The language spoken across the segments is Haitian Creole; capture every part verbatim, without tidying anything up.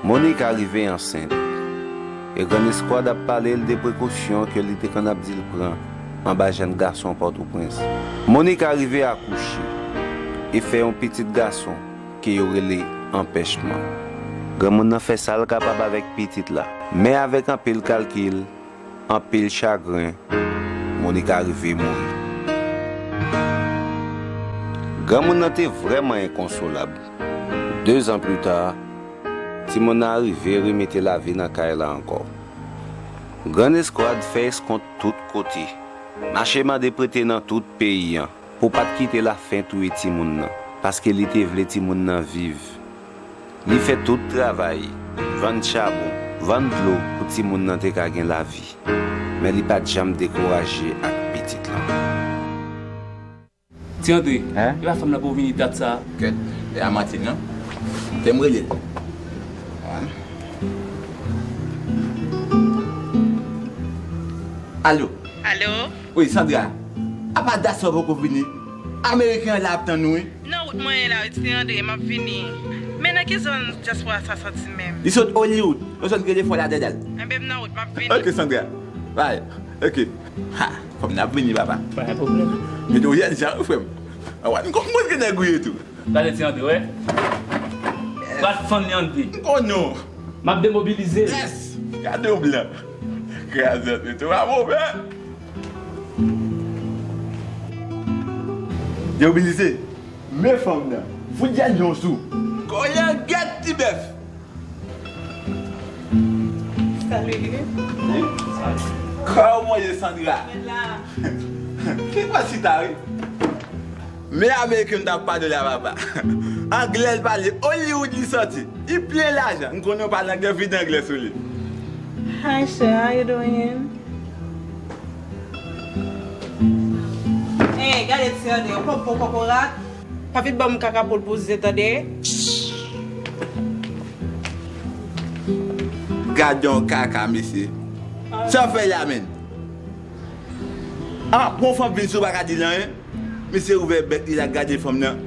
Monica rive ansent, e Grann Eskwad ap pale l de prekosyon ke li te konn ap di l pran anba jèn gason Pòtoprens. Monica rive akouche e fè yon pitit gason ke yo rele anpèchman. Granmoun nan fè sa l kapab avèk pitit la, men avèk anpil kalkil, anpil chagren, Monica rive mouri. Granmoun nan te vrèman enkonsolab. Dezan pli ta, timoun nan arive remete lavi nan kay la ankò. Grann Eskwad fè eskont tout kote, mache mande prete nan tout peyi an, pou pa t kite lafen touye timoun nan, paske li te vle timoun nan viv. Li fè tout travay, vann chabon, vann dlo pou timoun nan te ka gen lavi. Men li pa t janm dekouraje ak pitit lan. Ti Andre, e pa fanm nan pou vini dat sa a? Kèt, e a manti non. Te m rele l. Alo. Alo? Wi, Sandra. Apa dat sa w poko vini? Ameriken an la ap tann ou wi. Nan wout mwen ye la wi, Ti Andre, m ap vini. Men nan ki zòn dyaspora sa soti menm? Li sot Hollywood, yon zòn ki rele Fort Lauderdale. Enben m nan wout, m ap vini. Ok, Sandra. Bye. Ok. Ha, fanm nan ap vini, papa. Pa gen pwoblèm. Mete w jèn jan wi, frè m. Awa, m konn mwen gen nèg ou ye tou. Gade Ti Andre, wè. Pral fann li Andre. M konnen w. M ap demobilize. Yes! Gade w blan. Kraze tèt ou a move. Demobilize. Men fanm nan. Fout jèn jan w sou. Koyangèt ti bèf. Salut. Kòman w ye, Sandra? Mwen la. Ki pral chita wi. Men ameriken m t ap pale w la, papa. Anglè l pale, Hollywood li soti. Li plen lajan. M konnen w pale anglè, vide anglè sou li. Hi, sir. How you doing? Hey, gade Ti Andre, yon pòpò kòkòrat. Pa vin ban m kaka poul pou zen, tande. Gade yon kaka, mesye. Sa w fè la, menm? Ah, pran fanm vin sou, pa ka di l anyen. Misye ouvè bèk li la, gade fanm nan.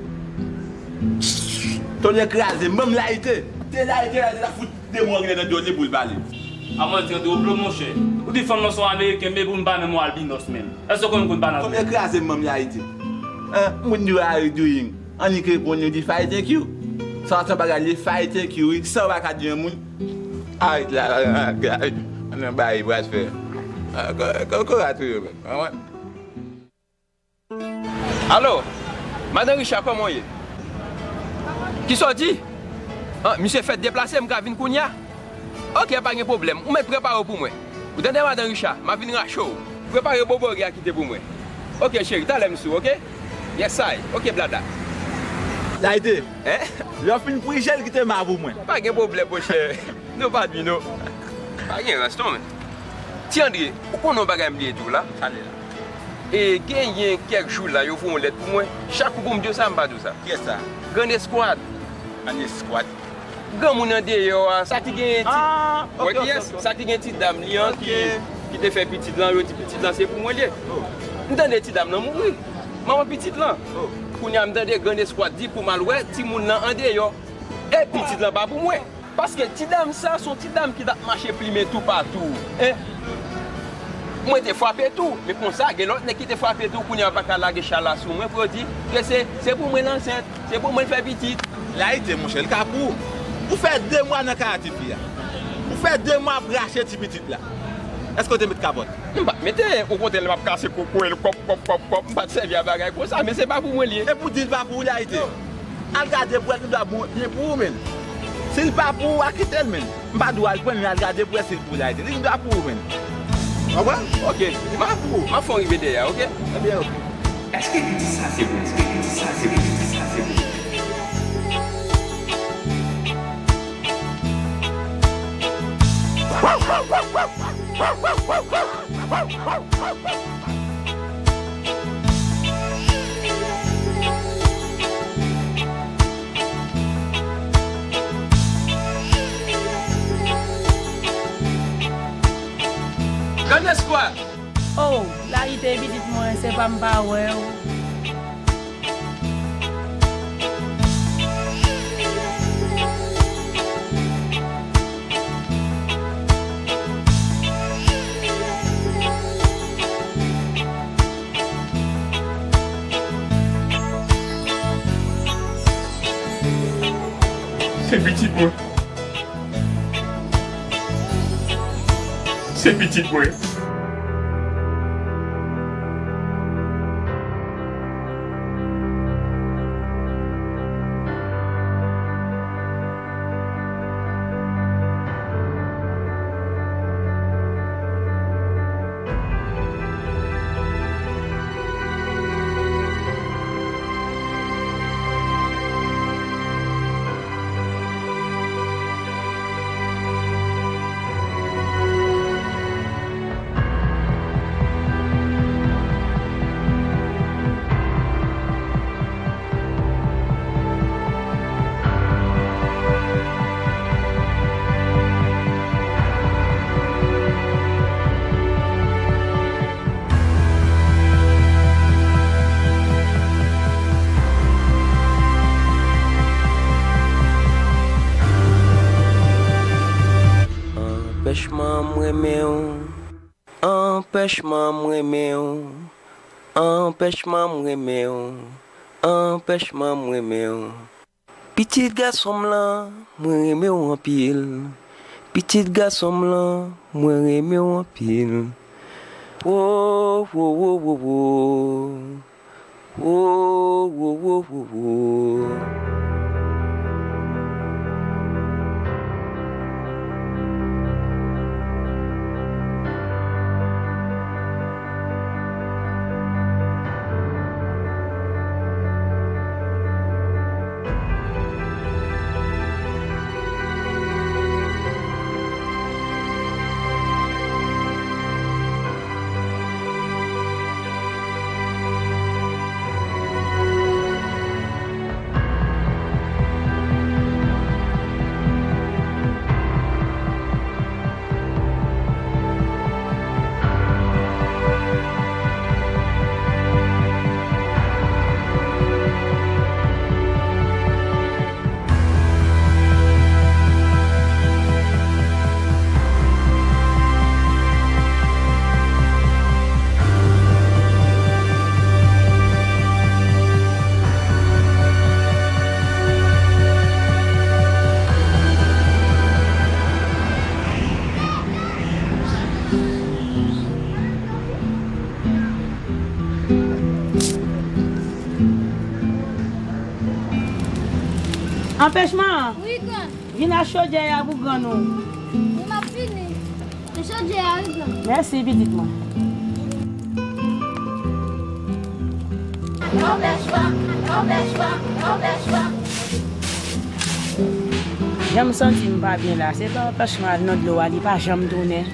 Tonnè kraze, manm layite. Te layite, layite la fout de mwa anglè nan djòl li pou l pale. A mwen di, ou dlo, monchè. Ou di fanm nan se yon ameriken, men pou m pa menm yon albinòs menm. Èske w konn konn pa nan... Tonnè kraze, manm layite. Hein, moun yo are doing. Annik reponn yo di fay thank you. Sa se yon bagay li fay thank you wi, san w pa ka di yon moun. Arèt la, la, la, la, la. Nan bay pral fè. Ah, ko- ko- ko- rat ou yo menm. Alo, madan Richard, kòman w ye? Kisa w di? Ah, misye fèk deplase, m ka vin kounye a? Ok, pa gen pwoblèm. Ou mèt prepare w pou mwen. Ou tande, madan Richard? M ap vin rache w. Prepare bobori a kite pou mwen. Ok, cheri, talè m sou, ok? Yes I. Ok, blabla. Layite. Hein? Lè w fin prijel, kite ma pou mwen. Pa gen pwoblèm, monchè. Non, pa di non. Pa gen rans non, men. Ti Andre, ou konnen yon bagay m bliye di w la? Sa li la? E genyen kèk jou la, yo voye yon lèt pou mwen. Chak kou pou m di w sa, m pa di w sa. Kiyès sa? Grann Eskwad. Grann Eskwad? Granmoun andeyò a, sa ki gen ti... Ah, ok, ok, ok. Sa ki gen ti dam li an ki, ki te fè pitit lan, yo di pitit lan se pou mwen li ye. M tande ti dam lan mouri. Manman pitit lan. Kounye a m tande Grann Eskwad di pou m al wè timoun lan andeyò. E pitit lan pa pou mwen. Paske ti dam sa, se yon ti dam ki t ap mache plimen toupatou. Hein? Mwen te frape tou, men konsa, gen lòt nèg ki te frape tou, kounye a yo pa ka lage chala sou mwen pou yo di ke se, se pou mwen l ansent, se pou mwen l fè pitit. Layite, monchè, li ka pou ou. Ou fè de mwa nan kay a tifi a. Ou fè de mwa ap rache ti pitit la. Èske w te met kapòt? M pa t mete, okontrè, lè m ap kase kokoye l, kòp, kòp, kòp, kòp, m pa t sèvi a bagay konsa, men se pa pou mwen li ye. Epi w di l pa pou ou, Layite. Al gade pou wè, li gendwa bon byen pou ou, menn. Si l pa pou ou a, kite l, menn. M pa di w al pran l, men al gade pou wè si l pou ou, Layite. Li gendwa pou ou, menn. Konprann? Ok. M ap, m ap fè w rive dèyè a, ok? Ebyen, ok. Èske pitit sa se pou mwen? Èske pitit sa se pou mwen? Pitit sa se pou mwen? Grann Espwa! Oh, Layite pitit mwen, se pa m pa wè w. Se pitit mwen. Se pitit mwen. Anpèchman m renmen w. Anpèchman m renmen w. Anpèchman m renmen w. Anpèchman m renmen w. Pitit gason m lan, mwen renmen w anpil. Pitit gason m lan, mwen renmen w anpil. Wo, wo, wo, wo, wo. Wo, wo, wo, wo, wo. Anpèchman! Wi, grann. Vin ak chodyè a pou grann ou. Wi, m ap vini. Men chodyè a, wi, grann. Mèsi, pitit mwen. Anpèchman, anpèchman, anpèchman. Jan m santi m pa byen la, se pa anpèchman al nan dlo a, li pa janm tounen.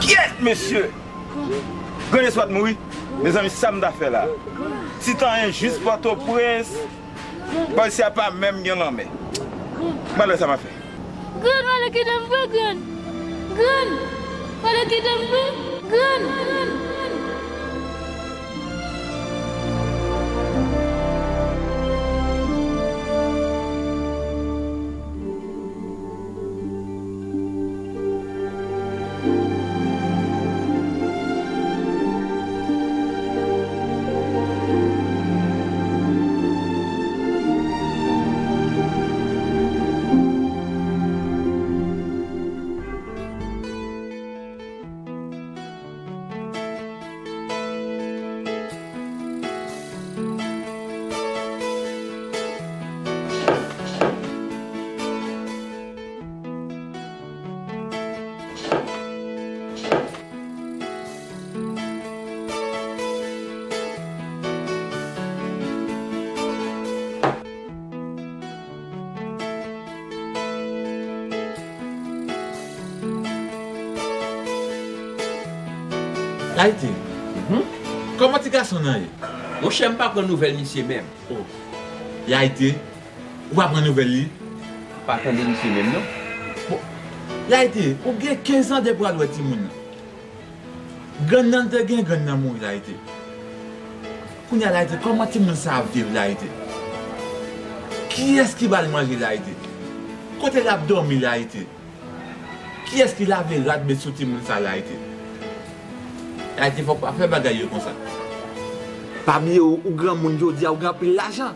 Kyèt, mesye! Grann Eswad mouri. Mezanmi, sa m ta fè la? Ti tan enjis Pòtoprens. Bò isi a pa menm gen lanmè. M al wè sa m ap fè. Grann, malè kite m vre, grann. Grann, malè kite m vre, grann. Layite, kòman ti gason an ye? Monchè, m pa pran nouvèl misye menm. Oh. Layite, ou pa pran nouvèl li? M pa tande misye menm, non. Bon, Layite, ou gen kenz an depi w al wè timoun nan. Grann nan te gen, grann nan mouri, Layite. Kounye a, Layite, kòman timoun sa ap viv, Layite? Kiyès ki ba l manje, Layite? Kote l ap dòmi, Layite? Kiyès ki lave rad met sou timoun sa, Layite? Layite, fòk pa fè bagay yo konsa. Pa bliye, ou, ou granmoun jodi a, ou gen anpil lajan.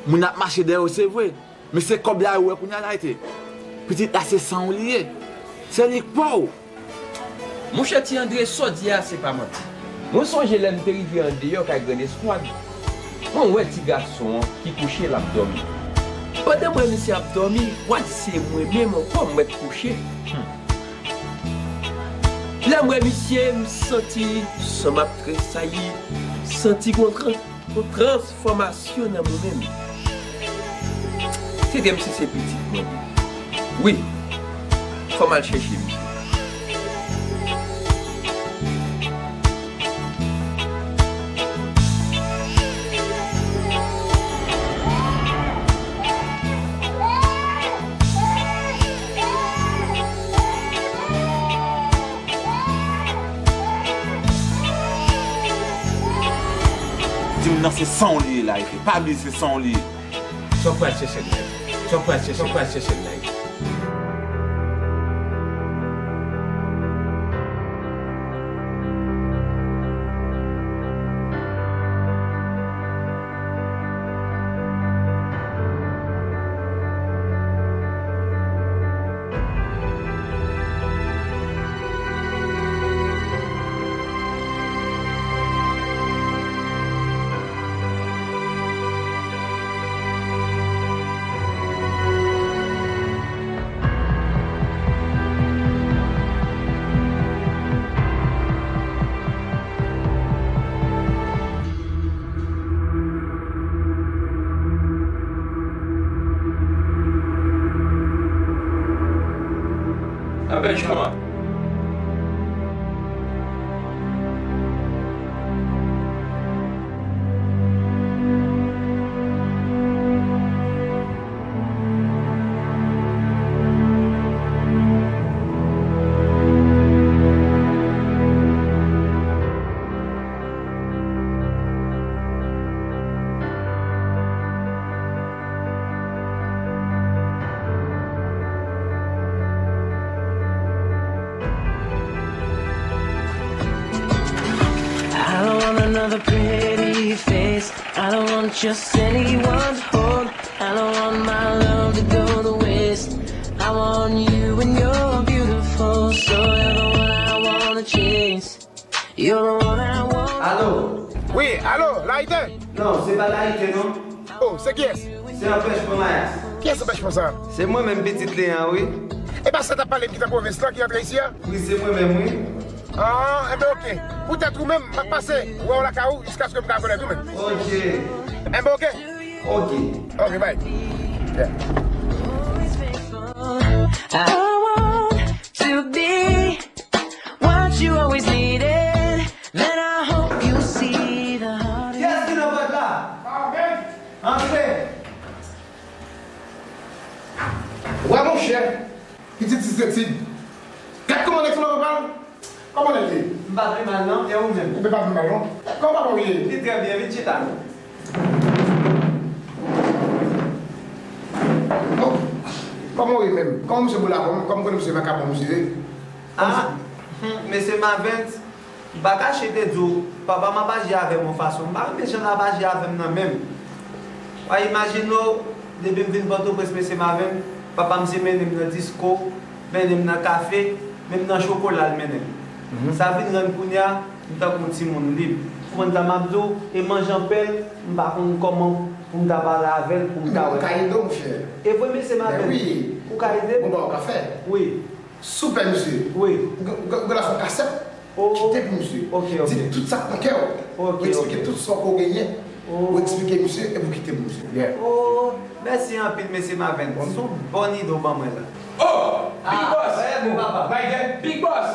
Moun ap mache dèyè w, se vre. Men se kòb la yo wè kounye a, Layite. Pitit la se san w li ye. Se li k pa w. Monchè, Ti Andre, sa w di a se pa manti. Mwen sonje lè m te rive andeyò kay Grann Eskwad, mwen wè ti gason an ki kouche l ap dòmi. Pandan m wè misye ap dòmi, m wè se mwen menm ankò m mèt kouche. Hmm. Lè m wè misye, m santi san m ap tresayi, m santi gon tran-, gon transfòmasyon nan mwen menm. Se te misye se pitit mwen. Wi, fò m al chèche misye. Di m nan se san w li ye, Layite. Pa bliye se san w li ye. Sa w pral chèche l, Layite? Sa w pral chèche, sa w pral chèche l, Layite? Anpèchman. I don't want another pretty face. I don't want just anyone's hold. I don't want my love to go to waste. I want you and you're beautiful. So you're the one I wanna chase. You're the one I want. Alo? Wi, alo, Layite? Non, se pa Layite, non. Oh, se kiyès? Se Anpèchman Mayas. Kiyès Anpèchman sa? Se mwen menm pitit li an, wi. E pa sa t ap pale m ki t an pwovens lan ki rantre isi a? Wi, se mwen menm, wi. Ah, enben, oke. Poutèt ou menm, m ap pase wè w lakay ou jiskaske m ka rekonèt ou menm. Oke. Enben, oke. Oke. Oke, bye. Yeah. I want to be what you always needed. Then I hope you see the heart. Kiyès ki nan pòt la? Antre. Wè monchè, pitit sis etid. Gad kòman nèg sa papa l. Kòman nèg ye? M pa pi mal non, e ou menm? Ou pa pi mal non. Kòman papa w ye? Li trè byen, vin chita non. Oh, kòman w ye menm? Kòman misye bo la? Kòman, kòman konnen misye vakabon misye ye? Ah, hmm, mesye Mavent, m pa kache te di w, papa m ap aji avè m yon fason. M pa renmen jan l ap aji avè m nan menm. W a imajine w, depi m vin Pòtoprens, mesye Mavent, papa m se mennen m nan disko, mennen m nan kafe, menm nan chokola l mennen m. Mhm. Sa vin rann kounye a, m tankou yon timoun lib. Ou konn sa m ap di w, e manje an pèl, m pa konn kòman pou m ta pale avè l, pou m ta wè. Ou ka ede w, monchè. E vre, mesye Mavent? Ou ka ede m? Bon, ba, ou ka fè. Wi. Sou pè misye. Wi. Ou gen, ou gen, ou gen la fè kasèt. Oh. Kite pou misye. Ok, ok. Di tout sa k nan kè w. Ok, ok. Ou eksplike tout sa w genyen. Oh. Ou eksplike misye epi w kite pou misye. Yeah. Oh, mèsi anpil, mesye Mavent. Bon. Se yon bòn ide w ban mwen la. Oh, Big Boss! Ah, eh, bon, papa. Biden, Big Boss!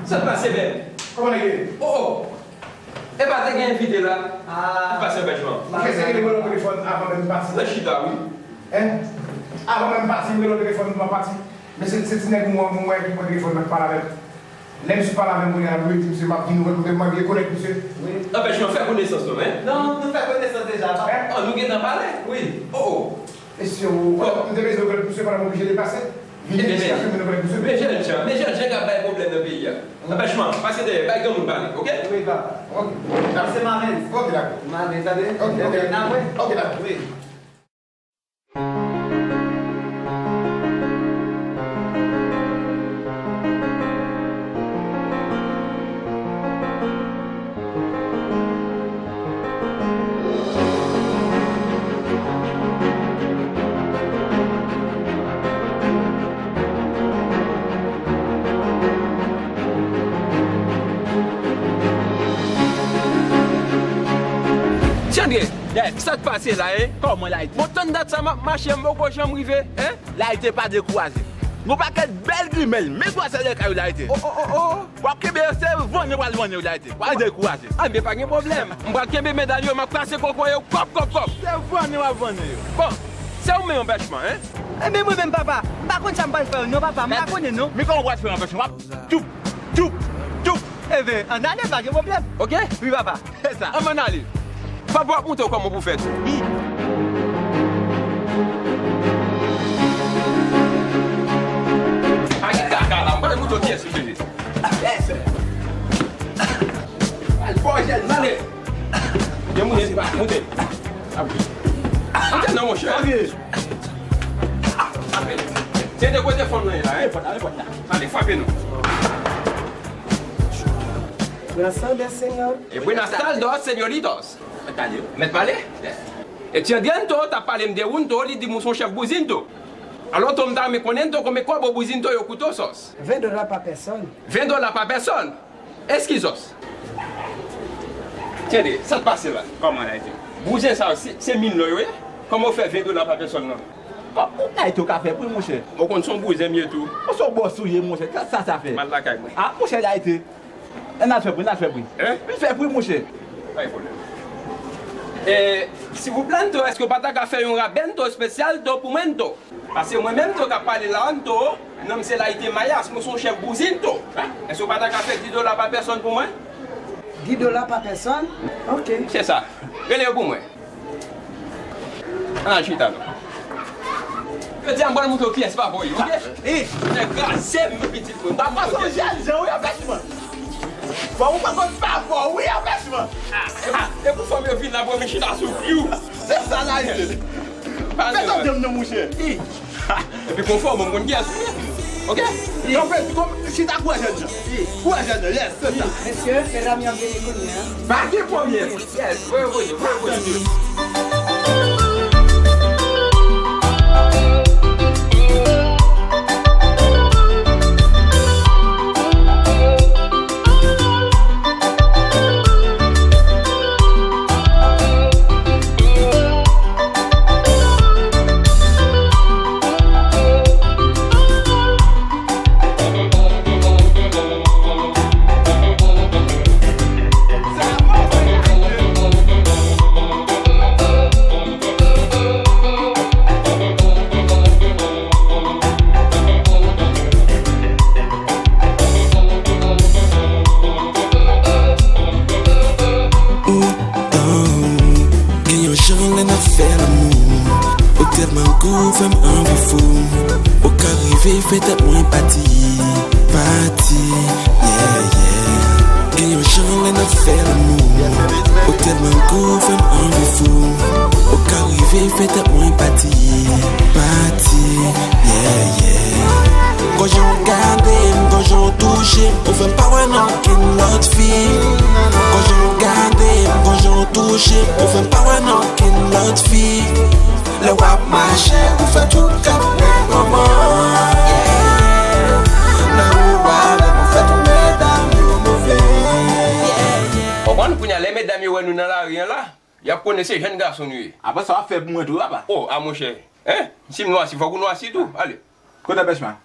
Sa k pase, bèl? Kòman nèg yo ye? Oh, oh! Epa te gen envite la. Ah. Ki pase, anpèchman? Mouche, se ki te rele w telefòn avan menm pati. Nan chita, wi. Hein? Avan menm pati, m rele w telefòn pou m ap pati. Men se, se ti nèg mwen, mwen ki pran telefòn nan, k pale avè m. Lè misye pale avè m kounye a, m redi misye m ap vin wè kote m ap vin rekonèt misye. Wi. Anpèchman, fè konesans non, men. Non, nou fè konesans deja, papa. Hein? Oh, nou gentan pale? Wi. Oh, oh. Mesye, ou, m te bezwen rekonèt misye pandan m oblije deplase. Vin jiskaske m rekonèt misye. Men jènjan, men jènjan k ap bay pwoblèm nan peyi a. Anpèchman, pase dèyè, bay granmoun pale, oke? Wi, papa. Oke. Pase m avè l. Oke, dakò. M avè l, tande? Oke, oke. N ap wè. Oke, dakò. Wi. Chandre, yes, sa k pase la, en? Kòman, Layite? Bon, tann dat sa m ap mache, m poko janm rive, en? Layite, pa dekouraje. Gon pakèt bèl grimèl, men gwo sèl de kay ou, Layite. Oh, oh, oh, oh. W ap kenbe yo, se vann yo pral vann yo, Layite. Pa dekouraje. Anben, pa gen pwoblèm. M pral kenbe medam yo, m ap krase koko yo, kòb, kòb, kòb. Se vann yo ap vann yo. Bon, se ou menm anpèchman, en? Enben, mwen menm, papa, m pa konn sa m pral fè yo non, papa, m pa konnen non. Men kòman w pral fè anpèchman? W ap toup, toup, toup. Enben, ann ale, pa gen pwoblèm. Oke? Wi, papa. Se sa. Ann, ann ale. Papa ap montre w kòman pou fè tou. Pa gen kaka la, m pral montre w kiyès ou te ye. Yes. Al fò jèn, ale. Gen moun, monte. Monte non, monchè. Se de kote fanm nan ye la, en? Ale, frape nou. Buenas tardes, señor. E buenas tardes, señoritos. Mèt pale? Yes. E Tiandrianto t ap pale m de ou, Nto, li di m ou se yon chèf bouzin, Nto. Alò, Nto, m ta renmen konnen, Nto, konbyen kòb ou bouzin, Nto, yo koute w, sòs? Ven dola pa pèsòn. Ven dola pa pèsòn? Eskize, sòs. Tande, sa k pase la? Kòman, Layite? Bouzin sa yo, se, se min lò yo ye? Kòman w fè ven dola pa pèsòn nan? Bon, Layite, ou ka fè pri, monchè. Ou konn se yon bouzin m ye tou. Ou se yon bòs ou ye, monchè. Sa, sa, sa fè? M al lakay mwen. Ah, monchè, Layite. Ann al fè pri, ann al fè pri. Hein? Vin fè pri, monchè. Pa gen pwoblèm. E, silvouplè, Nto, èske w pa ta ka fè yon rabè, Nto, espesyal, Nto, pou mwen, Nto? Paske mwen menm, Nto, k ap pale la, Nto, non m se Layite Mayas, mwen se yon chèf bouzin, Nto. Èske w pa ta ka fè dis dola pa pèsòn pou mwen? Dis dola pa pèsòn? Oke. Se sa. Rele yo pou mwen. Ann al chita non. Jodi a m pral montre w kiyès papa w ye, oke? Nèg kraze m, pitit mwen. Papa se yon jènjan wi, anpèchman. Bon, ou pa konn papa w wi, anpèchman. E pou, e pou fanm yo vin la pou yo vin chita sou pye w. Se sa la ye. Fè sa w di m non, monchè. Epi konfòme m konn kiyès ou ye. Oke? Kanpe, chita, kouraj jènjan. Kouraj jènjan, yes, se sa. Mesye, medam yo ap vini kounye a. Pa gen pwoblèm. Yes, voye, voye, voye, voye. Ou, oh, gen yon jan lè n ap fè lanmou. Ou tèlman gou, fè m anvi fou. Ou ka rive fè tèt mwen pati, pati, yeah, yeah. Gen yon jan lè n ap fè lanmou. Ou tèlman gou, fè m anvi fou. Ou ka rive fè tèt mwen pati, pati, yeah, yeah. Gon jan w gade m, gon jan w touche m, ou fè m pa wè nan okenn lòt fi. Gon jan w gade m, gon jan w touche m, ou fè m pa wè nan okenn lòt fi. Lè w ap mache, ou fè tout kè m wè kòman. Nan ou avè m, ou fè tout medam yo move. Konprann, kounye a, lè medam yo wè nou nan lari an la, y ap konnen se jèn gason nou ye. Apre sa, w ap fè pou mwen tou, papa. Oh, a monchè. Hein? Si m nwasi, fòk ou nwasi tou. Ale. Kote anpèchman?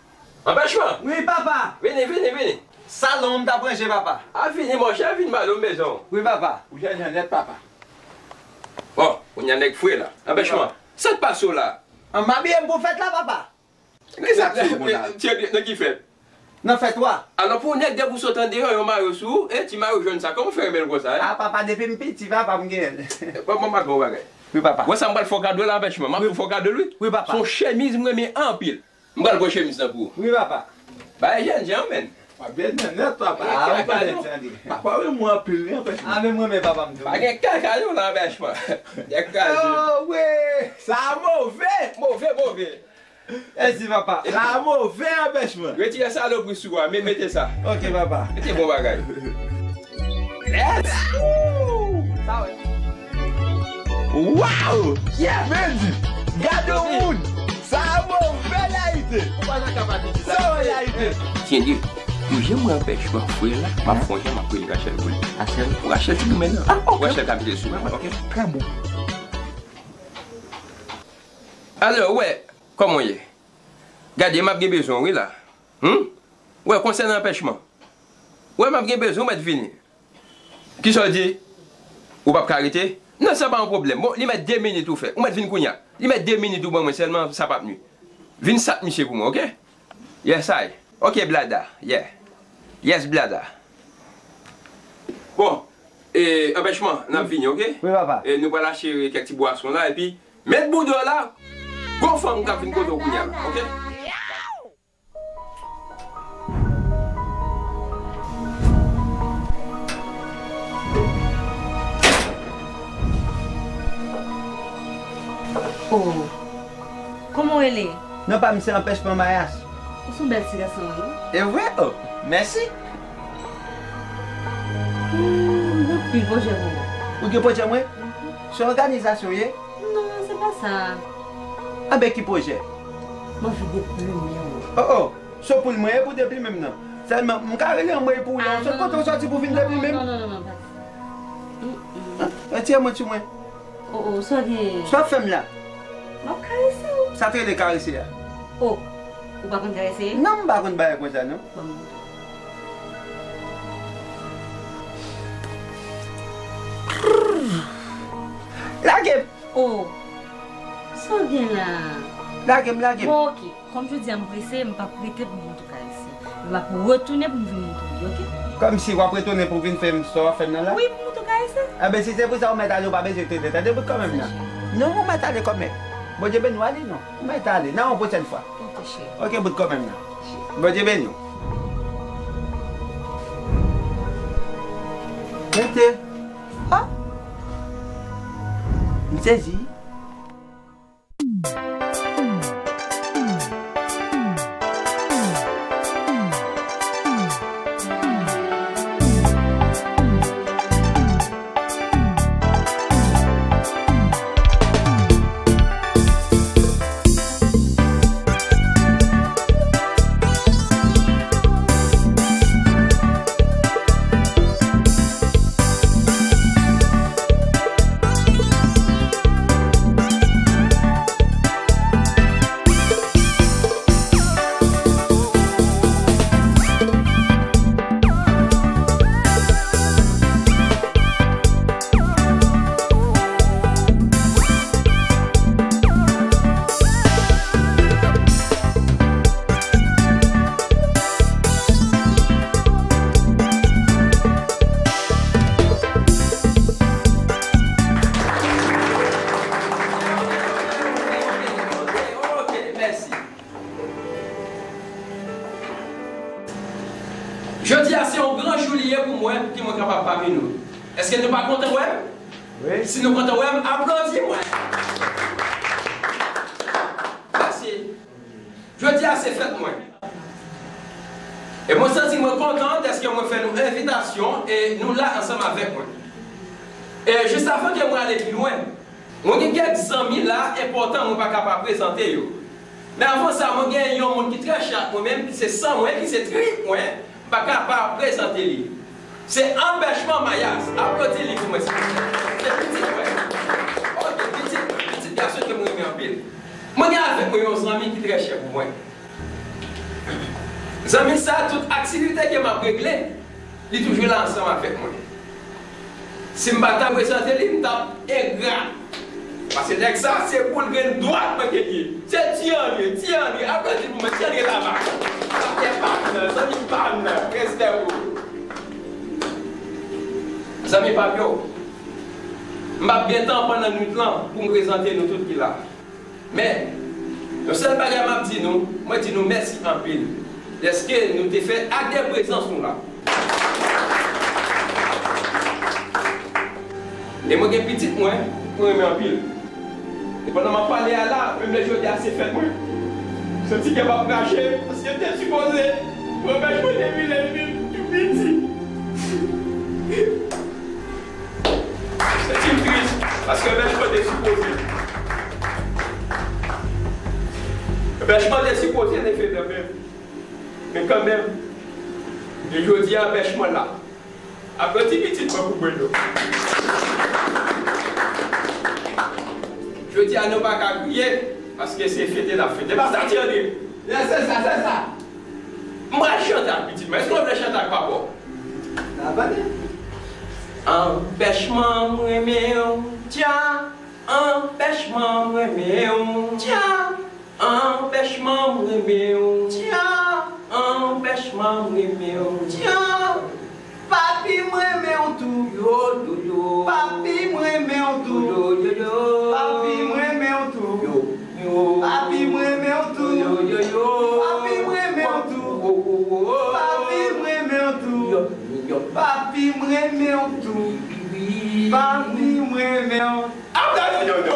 Anpèchman? Wi, papa. Vini, vini, vini. Salon m t ap ranje, papa. A vini, monchè, vin ba nou mezon. Wi, papa. Ou jènjan nèt, papa. Bon, kounye a nèg fre la. Anpèchman. Sa k pase w la? An m abiye m pou fèt la, papa. Kisa k sou ou la? Nan ki fèt? Nan fèt wa. Alò, pou nèg, depi w sot andeyò, yo mare w sou ou, e ti mayo jòn sa, kòman w fè renmen l konsa, en? A, papa, depi m piti, papa, m genyen l. Bon, bon, m ap ba w bagay. Wi, papa. Wè sa m pral fè w kado la, Anpèchman? M ap tou fè w kado l, wi. Wi, papa. Se yon chemiz m renmen anpil. M pral pran chemiz lan pou ou. Wi, papa. Bagay jènjan, menn. W ap byen nèt, papa. A, w konnen sa li. Papa renmen w anpil, wi, Anpèchman. A, men mwen, men papa m tou. Pa gen kaka non la, Anpèchman. Gen kaka. Oh, wi. Sa move. Move, move. Mèsi, papa. Sa move, Anpèchman. Retire salopri sou a, men mete sa. Ok, papa. Mete bon bagay. Let's go! Sa wè. Wow! Yeah, man! Gade yon moun! Sa a move, Layite! Ou pa nan kapab di sa. Sa wè, Layite? Tyenn, pou jan mwen Anpèchman fre la, m ap fè yon jan, m ap rele Rachel pou li. Rachel? Pou Rachel ti goumen nan. Ah, ok. Rachel ka mete sou mwen, ok? Trè bon. Alò, wè, kòman w ye? Gade, m ap gen bezwen w, wi, la. Hum? Wè, konsènan Anpèchman. Wè, m ap gen bezwen w, mèt vini. Kisa w di? Ou p ap ka rete? Non, sa pa yon pwoblèm. Bon, li mèt de minit ou fè. Ou mèt vin kounye a. Li mèt de minit ou ban mwen sèlman, sa p ap nwi. Vin sat misye pou mwen, ok? Yes, I. Ok, blada. Yeah. Yes, blada. Bon, e, Anpèchman, n ap vini, ok? Wi, papa. E, nou pral achte kèk ti bwason la, epi met bouda w la. Gon fanm k ap vin kote w kounye a la, ok? Oh, kòman w rele? Non pa m se Anpèchman Mayas. Ou se yon bèl ti gason, wi. E vre? Oh, mèsi. Hmm, m gen anpil pwojè pou ou. Ou gen pwojè mwen? Mhm. Se òganizasyon w ye? Non, se pa sa. Anben, ki pwojè? M anvi deplimen w. Oh, oh. Se pou l mwen ye pou deplimen m nan. Sèlman, m ka rele anmwey pou ou la. Ah, sòt kote w sòti pou vin deplimen m? Non, non, non, non, non, pa di sa. Mm, mm. Retire men w sou mwen. Oh, oh, sa w gen? Sa w ap fè m la? M ap karese w. Sa te rele karese a? Oh, ou pa konn karese? Non, m pa konn bagay konsa, non. Ban m montre. Lage m! Oh, sa w gen la? Lage m, lage m. Bon, ok. Kòm jodi a m prese, m p ap rete pou m montre w karese. M ap retounen pou m vin montre w li, ok? Kòmsi w ap retounen pou w vin fè m sa w ap fè m nan la? Wi, pou m montre w karese. Enben, si se pou sa, ou mèt ale, ou pa bezwen rete, tande bout kòmè m nan. Non, ou mèt ale kòmè. Bondye beni w, ale non. Ou mèt ale, nan yon pwochèn fwa. Ok, cheri. Ok, bout kòmè m nan. Bondye beni w. Rete. Ah! M sezi. Jodi a se yon gran jou li ye pou mwen, pou ke mwen kapab pami nou. Èske nou pa kontan wè m? Wi. Si nou kontan wè m, aplodi mwen. Mèsi. Jodi a se fèt mwen. E mwen santi mwen kontan dèske mwen fè nou envitasyon e nou la ansanm avèk mwen. E jis avan ke mwen ale pi lwen, mwen gen kèk zanmi la enpòtan mwen pa ka pa prezante yo. Men avan sa, mwen gen yon moun ki trè chè ak mwen menm, ki se san mwen, ki se trip mwen, m pa ka pa prezante li. Se Anpèchman Mayas. Aplodi li pou mwen, silvouplè. Se pitit mwen. Ok, pitit mwen, pitit gason ke mwen renmen anpil. Mwen gen avèk mwen yon zanmi ki trè chè pou mwen. Zanmi sa, tout aktivite ke m ap regle, li toujou la ansanm avèk mwen. Si m pa ta prezante li, m t ap engra. Paske nèg sa, se boul grenn dwat mwen ke li ye. Se Ti André, Ti André, aplodi pou mwen, Ti André Lavac. Sa fè pa m nan, zanmi pa m nan, respè pou ou. Zanmi pa m yo, m p ap gen tan pandan nwit lan pou m prezante nou tout ki la. Men, yon sèl bagay m ap di nou, mwen di nou mèsi anpil dèske nou te fè ak de prezans nou la. E mwen gen pitit mwen, mwen renmen anpil. E pandan m ap pale a la, menm lè jodi a se fèt mwen, m santi kè m ap rache, paske m te sipoze pran bèch mwen depi lè l vin tou piti. Santi m tris, paske bèch mwen te sipoze. Bèch mwen te sipoze leve nan men m. Men kanmenm, e jodi a bèch mwen la. Aplodi pitit mwen pou Brendo. Jodi a nou pa ka kriye, paske se fete n ap fete. Pa sa, Ti André? Yes, se sa, se sa. M pral chante ak pitit mwen. Èske w vle chante ak papa w? Sa va, men. Anpèchman m renmen w, dja. Anpèchman m renmen w, dja. Anpèchman m renmen w, dja. Anpèchman m renmen w, dja. Papi m renmen w tou, yo, yo, yo. Papi m renmen w tou, yo, yo, yo. Papi m renmen w tou, yo, yo. Papi m renmen w tou, yo, yo, yo. Papi m renmen w tou, wo, wo, wo. Papi m renmen w tou, yo, yo. Papi m renmen w tou, wi, wi. Papi m renmen w. Aplodi Dodo!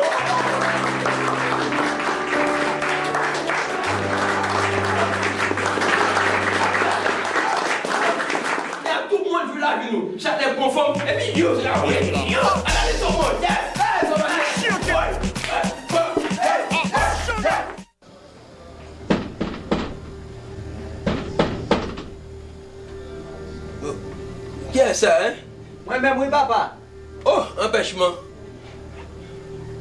Lè tout moun viv lavi nou, chak nèg pran fòm, epi yo, yo, yo, analize tout moun, yes, yes, analize tout moun. Kiyès sa, en? Mwen menm wi, papa. Oh, anpèchman.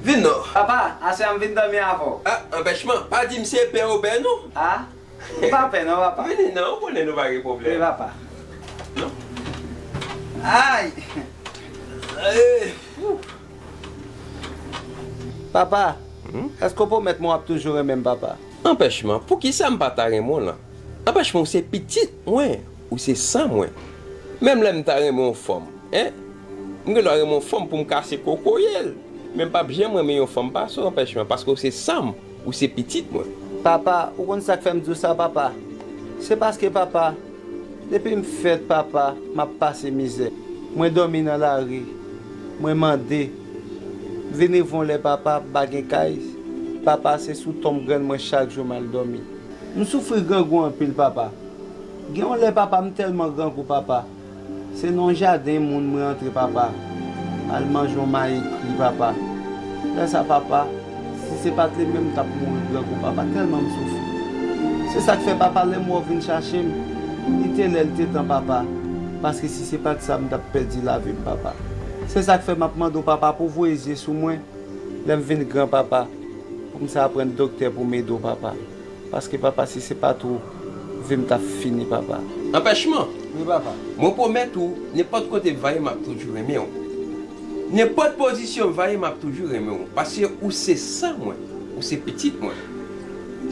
Vin non. Papa, aswè a m vin dòmi avè w. Ah, anpèchman, pa di m se pè ou pè non. Ah, m pa pè non, papa. Vini non, ou konnen nou pa gen pwoblèm. Wi, papa. Non. Ay! Eh, wou. Papa, hmm? Èske w pwomèt mwen w ap toujou renmen m, papa? Anpèchman, poukisa m pa ta renmen w lan? Anpèchman, ou se pitit mwen, ou se san mwen. Menm lè m ta renmen yon fanm, en, m gen dwa renmen yon fanm pou m kase kokoye l. Men m p ap janm renmen yon fanm pase w, Anpèchman, paske w se san m, ou se pitit mwen. Papa, ou konn sa k fè m di w sa, papa? Se paske, papa, depi m fèt, papa, m ap pase mizè. Mwen dòmi nan lari. Mwen mande. M vin rive yon lè, papa, pa gen kay. Papa, se sou tonm grann mwen chak jou m al dòmi. M soufri grangou anpil, papa. Gen yon lè, papa, m tèlman grangou, papa. Se nan yon jaden moun mwen antre, papa. M al manje yon mayi kri, papa. Lè sa, papa, si se pa t li menm, m t ap mouri grangou, papa, tèlman m soufri. Se sa k fè, papa, lè m wè w vin chache m, li te lè, li te tan, papa. Paske si se pa t sa, m t ap pèdi lavi m, papa. Se sa k fè m ap mande w, papa, pou w voye zye sou mwen lè m vin gran, papa, pou m sa aprann doktè pou m ede w, papa. Paske, papa, si se pa t ou, vi m t ap fini, papa. Anpèchman! Wi, papa. Mwen pwomèt ou, nenpòt kote m va ye, m ap toujou renmen w. Nenpòt pozisyon m va ye, m ap toujou renmen w. Paske ou se san mwen, ou se pitit mwen.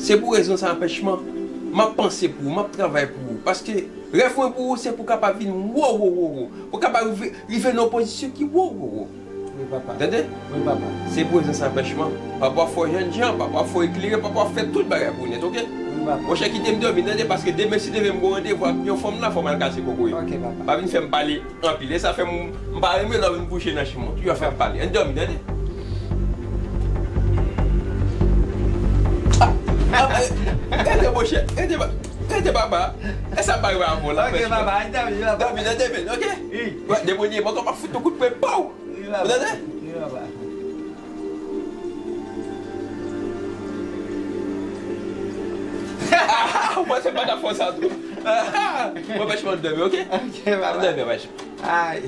Se pou rezon sa, Anpèchman, m ap panse pou ou, m ap travay pou ou. Paske rèv mwen pou ou, se pou w kapab vin wo, wo, wo, wo. Pou w kapab rive, rive nan yon pozisyon ki wo, wo, wo. Wi, papa. Tande? Wi, papa. Se prezans anpèchman. Papa w fè w jènjan, papa w fè w eklere, papa w fè tout bagay pou ou nèt, oke? Wi, papa. Monchè, kite m dòmi, tande, paske demen, si Dye vle, m gon randevou ak yon fanm la, fò m al kase kokoye. Oke, papa. Pa vin fè m pale anpil. E sa fè m, m pa renmen lè w vin kouche nan chanm mwen. Toujou ap fè m pale. Ann dòmi, tande? Ah, ah, eh, rete, monchè. Rete, pa-, rete, papa. E sa m pa rive avè w la, anpèchman. Oke, papa, ann dòmi, papa. Dòmi nan demen, oke? Wi. Wè, demen w ye, mwen konn m ap fout ou kout pwen, pow! Wi, papa. Wi, papa. Ah, ou panse m pa t ap fè w sa tou? Mwen pèch mwen dòmi, oke? Oke, papa. Dòmi, pèch. Ay.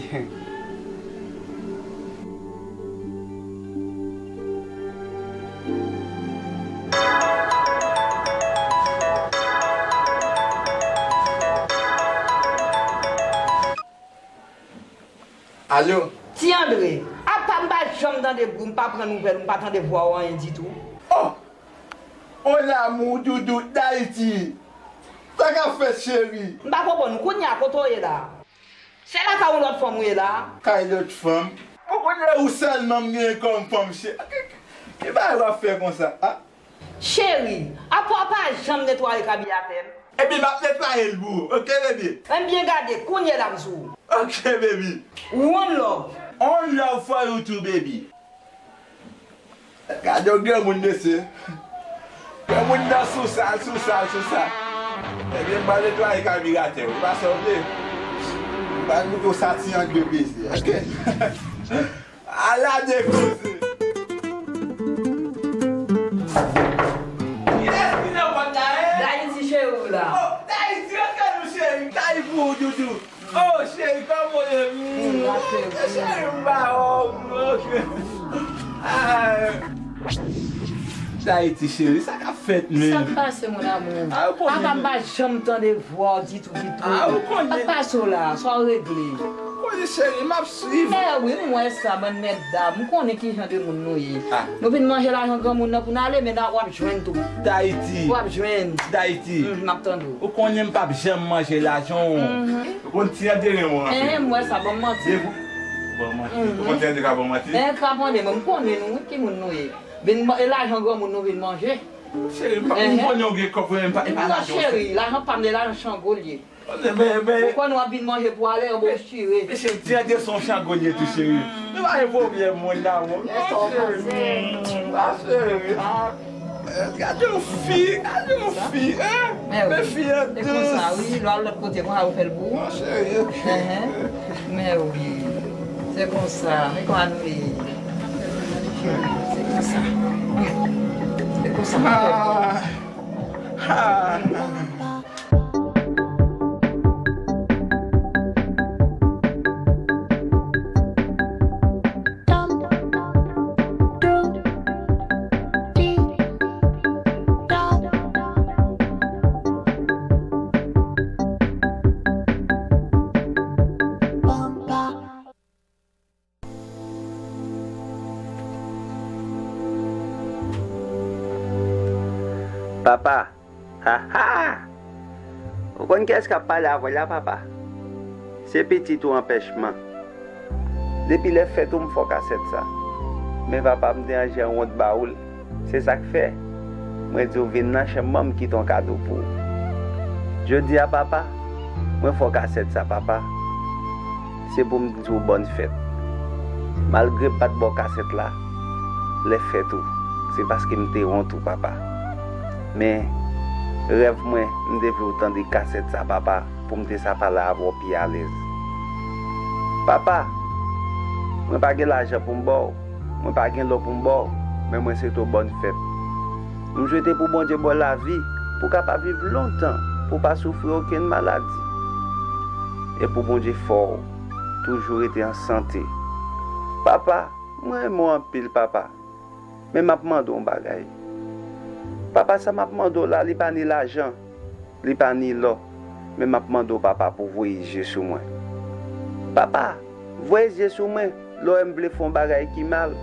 Alo? Ti Andre, apa m pa janm tande bri w, m pa pran nouvèl ou, m pa tande vwa w anyen ditou? Oh! On l'amour doudou d'Haïti. Sa k ap fèt, cheri? M pa konprann ou. Kounye a, kote w ye la? Se lakay yon lòt fanm ou ye la? Kay lòt fanm? Ou konnen ou sèlman m genyen kòm fanm, cheri. Ki, ki, ki bagay w ap fè konsa, a? Cheri, apa w pa janm netwaye kabi atè m? Ebyen, m ap netwaye l pou ou, oke, baby? Ebyen, gade, kounye la m sou ou. Oke, baby. One love. One love for you too, baby. Gade yon granmoun, mesye. Granmoun nan sou sa, l sou sa, l sou sa. Ebyen, m al netwaye kabiratè w. Pa sa w vle. M al moute w sa ti angle peze. Oke? Ala de koze. Kiyès ki nan pòt la, e? Dayiti cheri w la. Oh, Dayiti, rantre nou, cheri. Kay pou ou, doudou. Oh, cheri, kòman w ye? Mm, cheri, m ba w. Ah. Dayiti, cheri, sa k ap fèt, men? Sa k pase, mon amour? Ah, ou konnen. Apa m pa janm tande vwa w ditou, ditou. Ah, ou konnen. Sa k pase w la? Sa w regle? Ou konnen, cheri, m ap swiv. Mè wi, m wè sa, bann mètdam. M konnen ki jan de moun nou ye. Ah. Nou vin manje lajan granmoun nan pou n ale, men w ap jwenn tou. Dayiti. W ap jwenn. Dayiti. Mm, m ap tande w. Ou konnen m p ap janm manje lajan w. Mhm. Ou konn ti an dèyè mwen anpil. Eh, m wè sa, ban m manti. Depi, ban m manti. Mhm. Ou konn ti an dèyè ka ban m manti. Eh, kraponnen, men m konnen nou, wi, ki moun nou ye. Vin man-, e lajan granmoun nou vin manje. Cheri, m pa, m konnen ou gen kòb, men m pa, e pa lajan w. Non, cheri, lajan pa m, se lajan Chango l ye. Men, men, men. Ou konn w ap vin manje pou ale, yon bon chire. Men cheri, ti an dèyè se yon Chango l ye tou, cheri. Men pa gen pwoblèm, mon amour. Cheri, pa cheri. Ah. Gade yon fi, gade yon fi, hein? Men fi an dous. Se konsa, wi, lè w al lòt kote, konsa yo fè l pou ou. Mwen serye. Enhen. Men wi, se konsa, men kòman nou ye? Se konsa. Se konsa nou fè l pou ou. Ah. Ah. Papa, ha ha! Ou konn kiyès k ap pale avè w la, papa? Se pitit ou Anpèchman. Depi lè fèt ou m fè w kasèt sa. Men papa, m te ranje an wont ba ou l. Se sa k fè mwen di w vin nan chanm mwen, m kite yon kado pou ou. Jodi a, papa, mwen fè w kasèt sa, papa. Se pou m di w bòn fèt. Malgre m pa t ba w kasèt la lè fèt ou, se paske m te wont ou, papa. Men, rèv mwen, m te vle w tande kasèt sa, papa, pou m te sa pale avè w pi alèz. Papa, mwen pa gen lajan pou m ba w, mwen pa gen lò pou m ba w, men mwen swete w bòn fèt. M swete pou Bondye ba w lavi, pou w kapab viv lontan, pou w pa soufri okenn maladi. E pou Bondye fè w toujou rete an sante. Papa, mwen renmen w anpil, papa. Men m ap mande w yon bagay. Papa, sa m ap mande w la, li pa ni lajan, li pa ni lò. Men m ap mande w, papa, pou w voye zye sou mwen. Papa, voye zye sou mwen, lè w wè m vle fè yon bagay ki mal,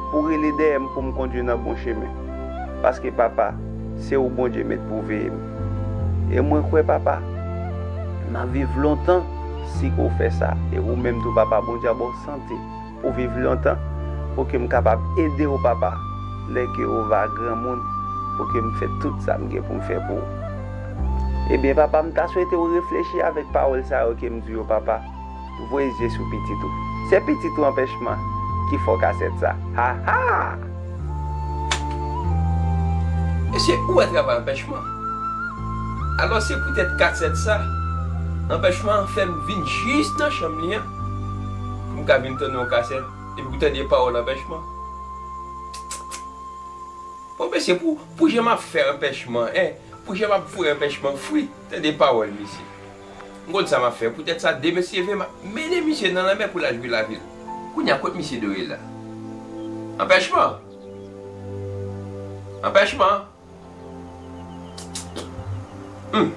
pou w rele dèyè m pou m kondui nan bon chemen. Paske, papa, se ou Bondye met pou veye m. E mwen kwè, papa, m ap viv lontan si ke w fè sa. E ou menm tou, papa, Bondye ap ba w sante pou w viv lontan, pou ke m kapab ede w, papa, lè ke w va granmoun, pou ke m fè tout sa m gen pou m fè pou ou. Ebyen, papa, m ta swete w reflechi avèk pawòl sa yo ke m di yo, papa. Voye zye sou pitit ou. Se pitit ou Anpèchman ki fè w kasèt sa. Ha, ha! E se ou wè travay Anpèchman. Alò, se poutèt kasèt sa, Anpèchman fè m vin jis nan chanm li an, pou m ka vin tande yon kasèt, epi pou tande pawòl Anpèchman. Bon, mesye, pou, pou jan m ap fè Anpèchman, en, pou jan m ap foure Anpèchman fri, tande pawòl misye. M konn sa m ap fè. Poutèt sa, demen si Dye vle, m ap mennen misye nan lanmè pou l al jwi lavi l. Kounye a, kot misye dwe ye la? Anpèchman! Anpèchman! Hmm.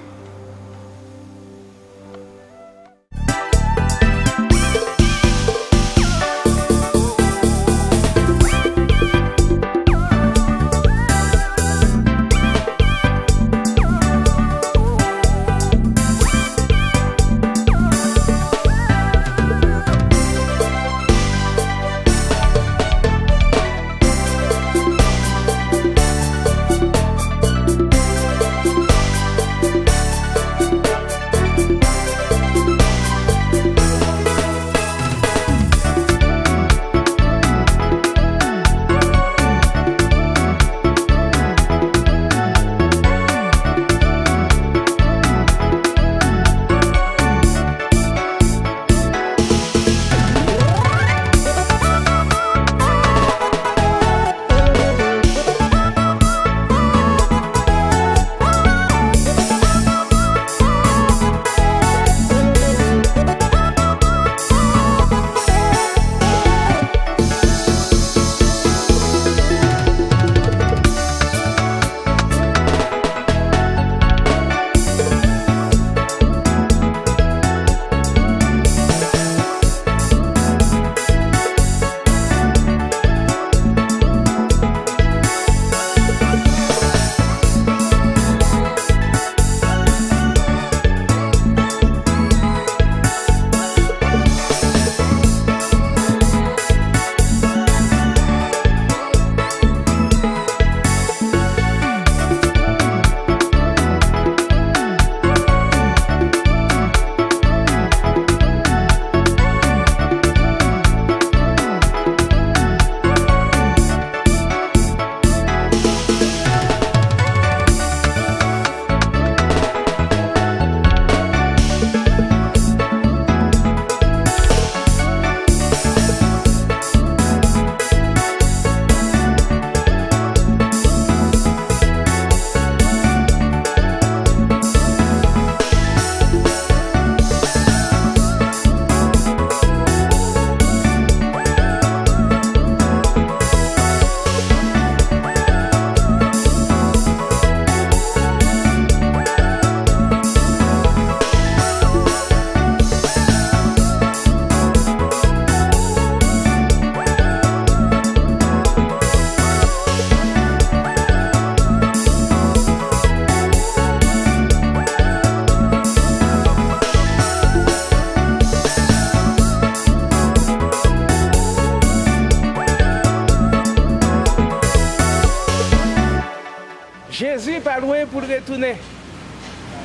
Tounen.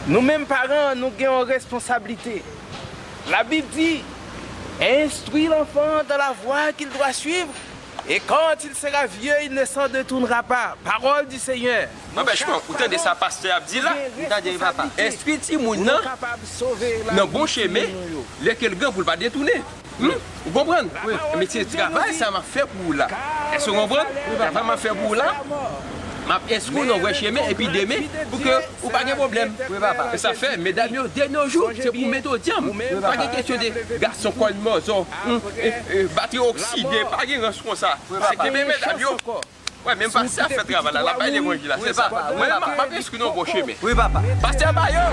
Nou menm paran, nou gen yon responsablite. Labib di, instruis l'enfant dans la voie qu'il doit suivre, et quand il sera vieux, il ne s'en détournera pas. Parole du Seigneur. Anpèchman, ou tande sa pastè ap di la? M tande, wi, papa. Enstwi timoun nan nan bon chemen, lè ke l gran pou l pa detounen. Hmm? Ou konprann? Wi. Men se travay sa m ap fè pou ou la. Èske w konprann? Travay m ap fè pou ou la, m ap enstwi w nan vrè chemen, epi demen, pou ke ou pa gen pwoblèm. Wi, papa. E sa fè, medam yo, de nos jours, se pou mete w dyanm. Wi, papa. Pa gen kesyon de gason kòn mòzò, hmm, e, e, batri okside, pa gen rans konsa. Wi, papa. Se kenbe medam yo. Wè, menm pastè a fè travay la, l ap bay levanjil la, se sa. Mwen, m ap, m ap enskri nou bon chemen. Wi, papa. Pastè Bayo!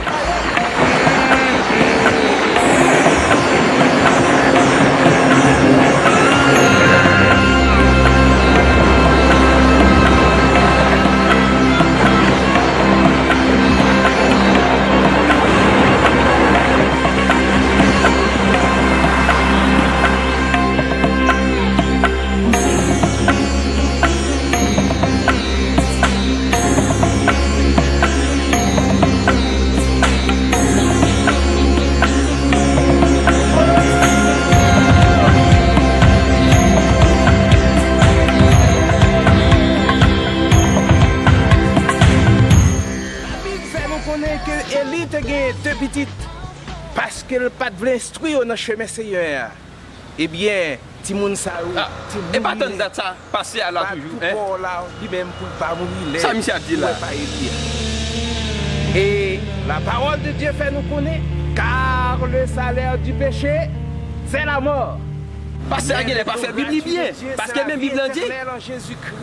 Labib fè nou konnen ke Eli te gen de pitit, paske l pa t vle enstwi yo nan chemen Senyè a. Ebyen, timoun sa yo, ah, te mouri nèt. E pa tann dat sa, pastè a la toujou, hein? Bat pou kò w la, li menm pou l pa mouri lè ou wè pa Eli a. Sa misye ap di la? Et la parole de Dieu fè nou konnen, car le salaire du péché, c'est la mort. Pastè a genlè pa fè Bib li byen, paske menm Bib lan di,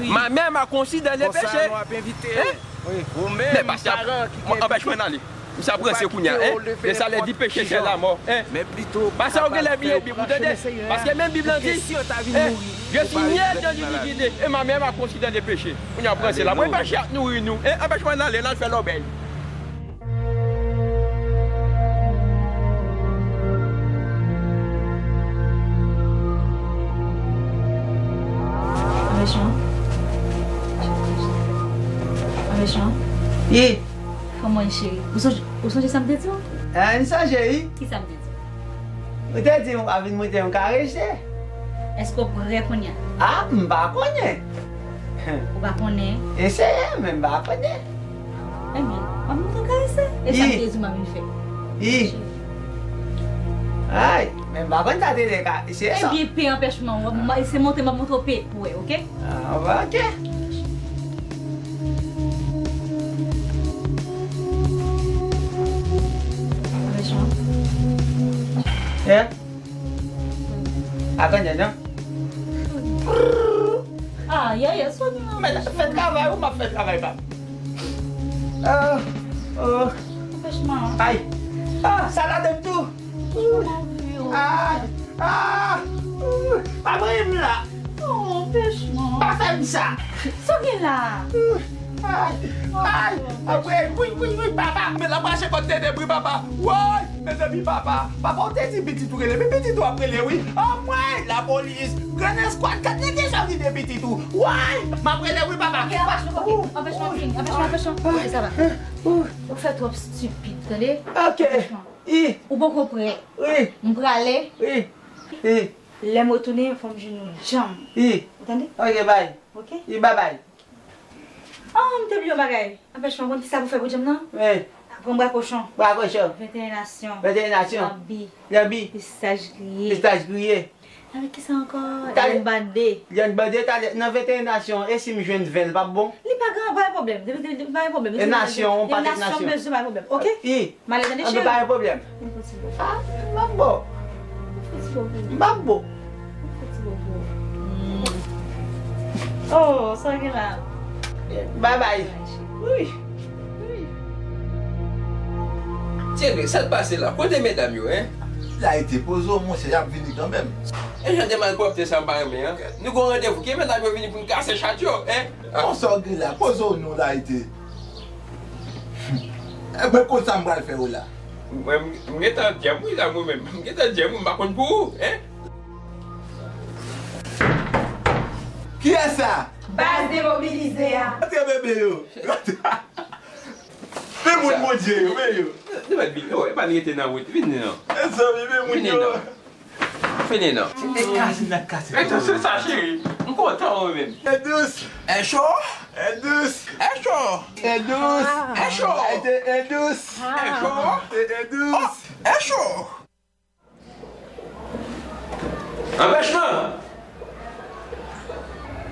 ma mère m'a conçu dans le péché. Hein? Wi. Men pastè a, anpèch mwen ale. Misye ap ranse kounye a, hein? Le salaire du péché, c'est la mort, hein? Pastè, ou genlè bliye Bib ou, tande? Paske menm Bib lan di, hein, je suis né dans l'iniquité, et ma mère m'a conçu dans le péché. Kounye a ap ranse la. Mwen pa chè ap nouri nou, hein? Anpèch mwen ale, n al fè lòbèy. Anpèch mwen. Anpèch mwen. Wi. Kòman w ye, cheri? Ou sonje, ou sonje sa m te di w? Ah, m sonje, wi. Kisa m te di w? Ou te di m w pa vin monte yon karech, te? Èske w prè kounye a? Ah, m pa konnen. Ou pa konnen? Eseye, men m pa konnen. Ebyen, w ap monte yon karech, e sa m te di w m ap vin fè. Wi. Ay, men m pa konn sa te ye ka, eseye sa. Ebyen, pe anpèch mwen, w ap, se monte m ap montre w pe pou wè, oke? Ah, oke. Anpèch mwen. Yeah. Atann, non? Ah, yeah, yeah, so gen anpèch mwen. Fè travay ou, m ap fè travay pa m. Ah, oh. Anpèch mwen. Ay. Ah, sa ladann tou. Ay. Ah. Pa voye m la. Oh, anpèch mwen. Pa fè m sa. Sa gen la? Ay, ay, apre, wi, wi, wi, papa, men l ap rache kòd Tete, wi, papa. Woy, mezanmi, papa, papa, ou te di pitit ou rele, men pitit ou ap rele, wi. Anmwey, lapolis, grann eskwad, gad nèg ki sòti de pitit ou. Woy, m ap rele, wi, papa. Ok, anpèch mwen, ok. Anpèch mwen fini, anpèch mwen, anpèch mwen. Ok, sa va. Ou fè twòp stipid, tande? Ok. Anpèch mwen. Wi. Ou poko prè. Wi. M prale. Wi. Wi. Lè m retounen, fò m jwenn ou djanm. Wi. Ou tande? Ok, bay. Ok? Wi, babay. Oh, m te bliye yon bagay. Anpèch mwen, konn kisa pou fè pou djanm nan? Wi. Pran bra kochon. Bra kochon. Venteyen nasyon. Venteyen nasyon. Lanbi. Lanbi. Pistaj griye. Pistaj griye. Avèk kisa ankò? Lyann bande. Lyann bande, talè, nan venteyen nasyon, e si m jwenn ven, l p ap bon? Li pa gen, pa gen pwoblèm. Li, li, li pa gen pwoblèm. E nasyon, yon pakèt nasyon. Nasyon bezwen, pa gen pwoblèm. Ok? Wi. M ale tande cheri. Anben, pa gen pwoblèm. Yon ti bo. Ah, m ap bo. Yon ti bo pou ou. M ap bo. Yon ti bo pou ou. Hmm. Oh, sa gen la? Bye bye. Bye, cheri. Wi. Wi. Thierry, sa k pase la? Kote medam yo, en? Layite, poze w, monchè, y ap vini kanmenm. E jan de malpwòpte sa m pa renmen an. Nou gon randevou, ke medam yo vini pou n kase chat yo, en? Bon, sa w gen la? Poze w non, Layite. Ebyen, konn sa m pral fè w la. Mwen, m, m gentan djèm wi la, mwen menm. M gentan djèm wi, m pa konn pou ou, en? Kiyès sa? Baz demobilize a. Rantre bebe yo. Rantre. Men moun Bondye yo, men yo. Nou mèt vin. Oh, epa n rete nan wout. Vin non. Mezanmi, men moun yo. Vin non. Vin non. E kase n ap kase. Mezanmi, se sa, cheri. M kontan, wi, menm. E dous. E cho. E dous. E cho. E dous. E cho. E dous. E cho. E dous. E cho. Anpèchman!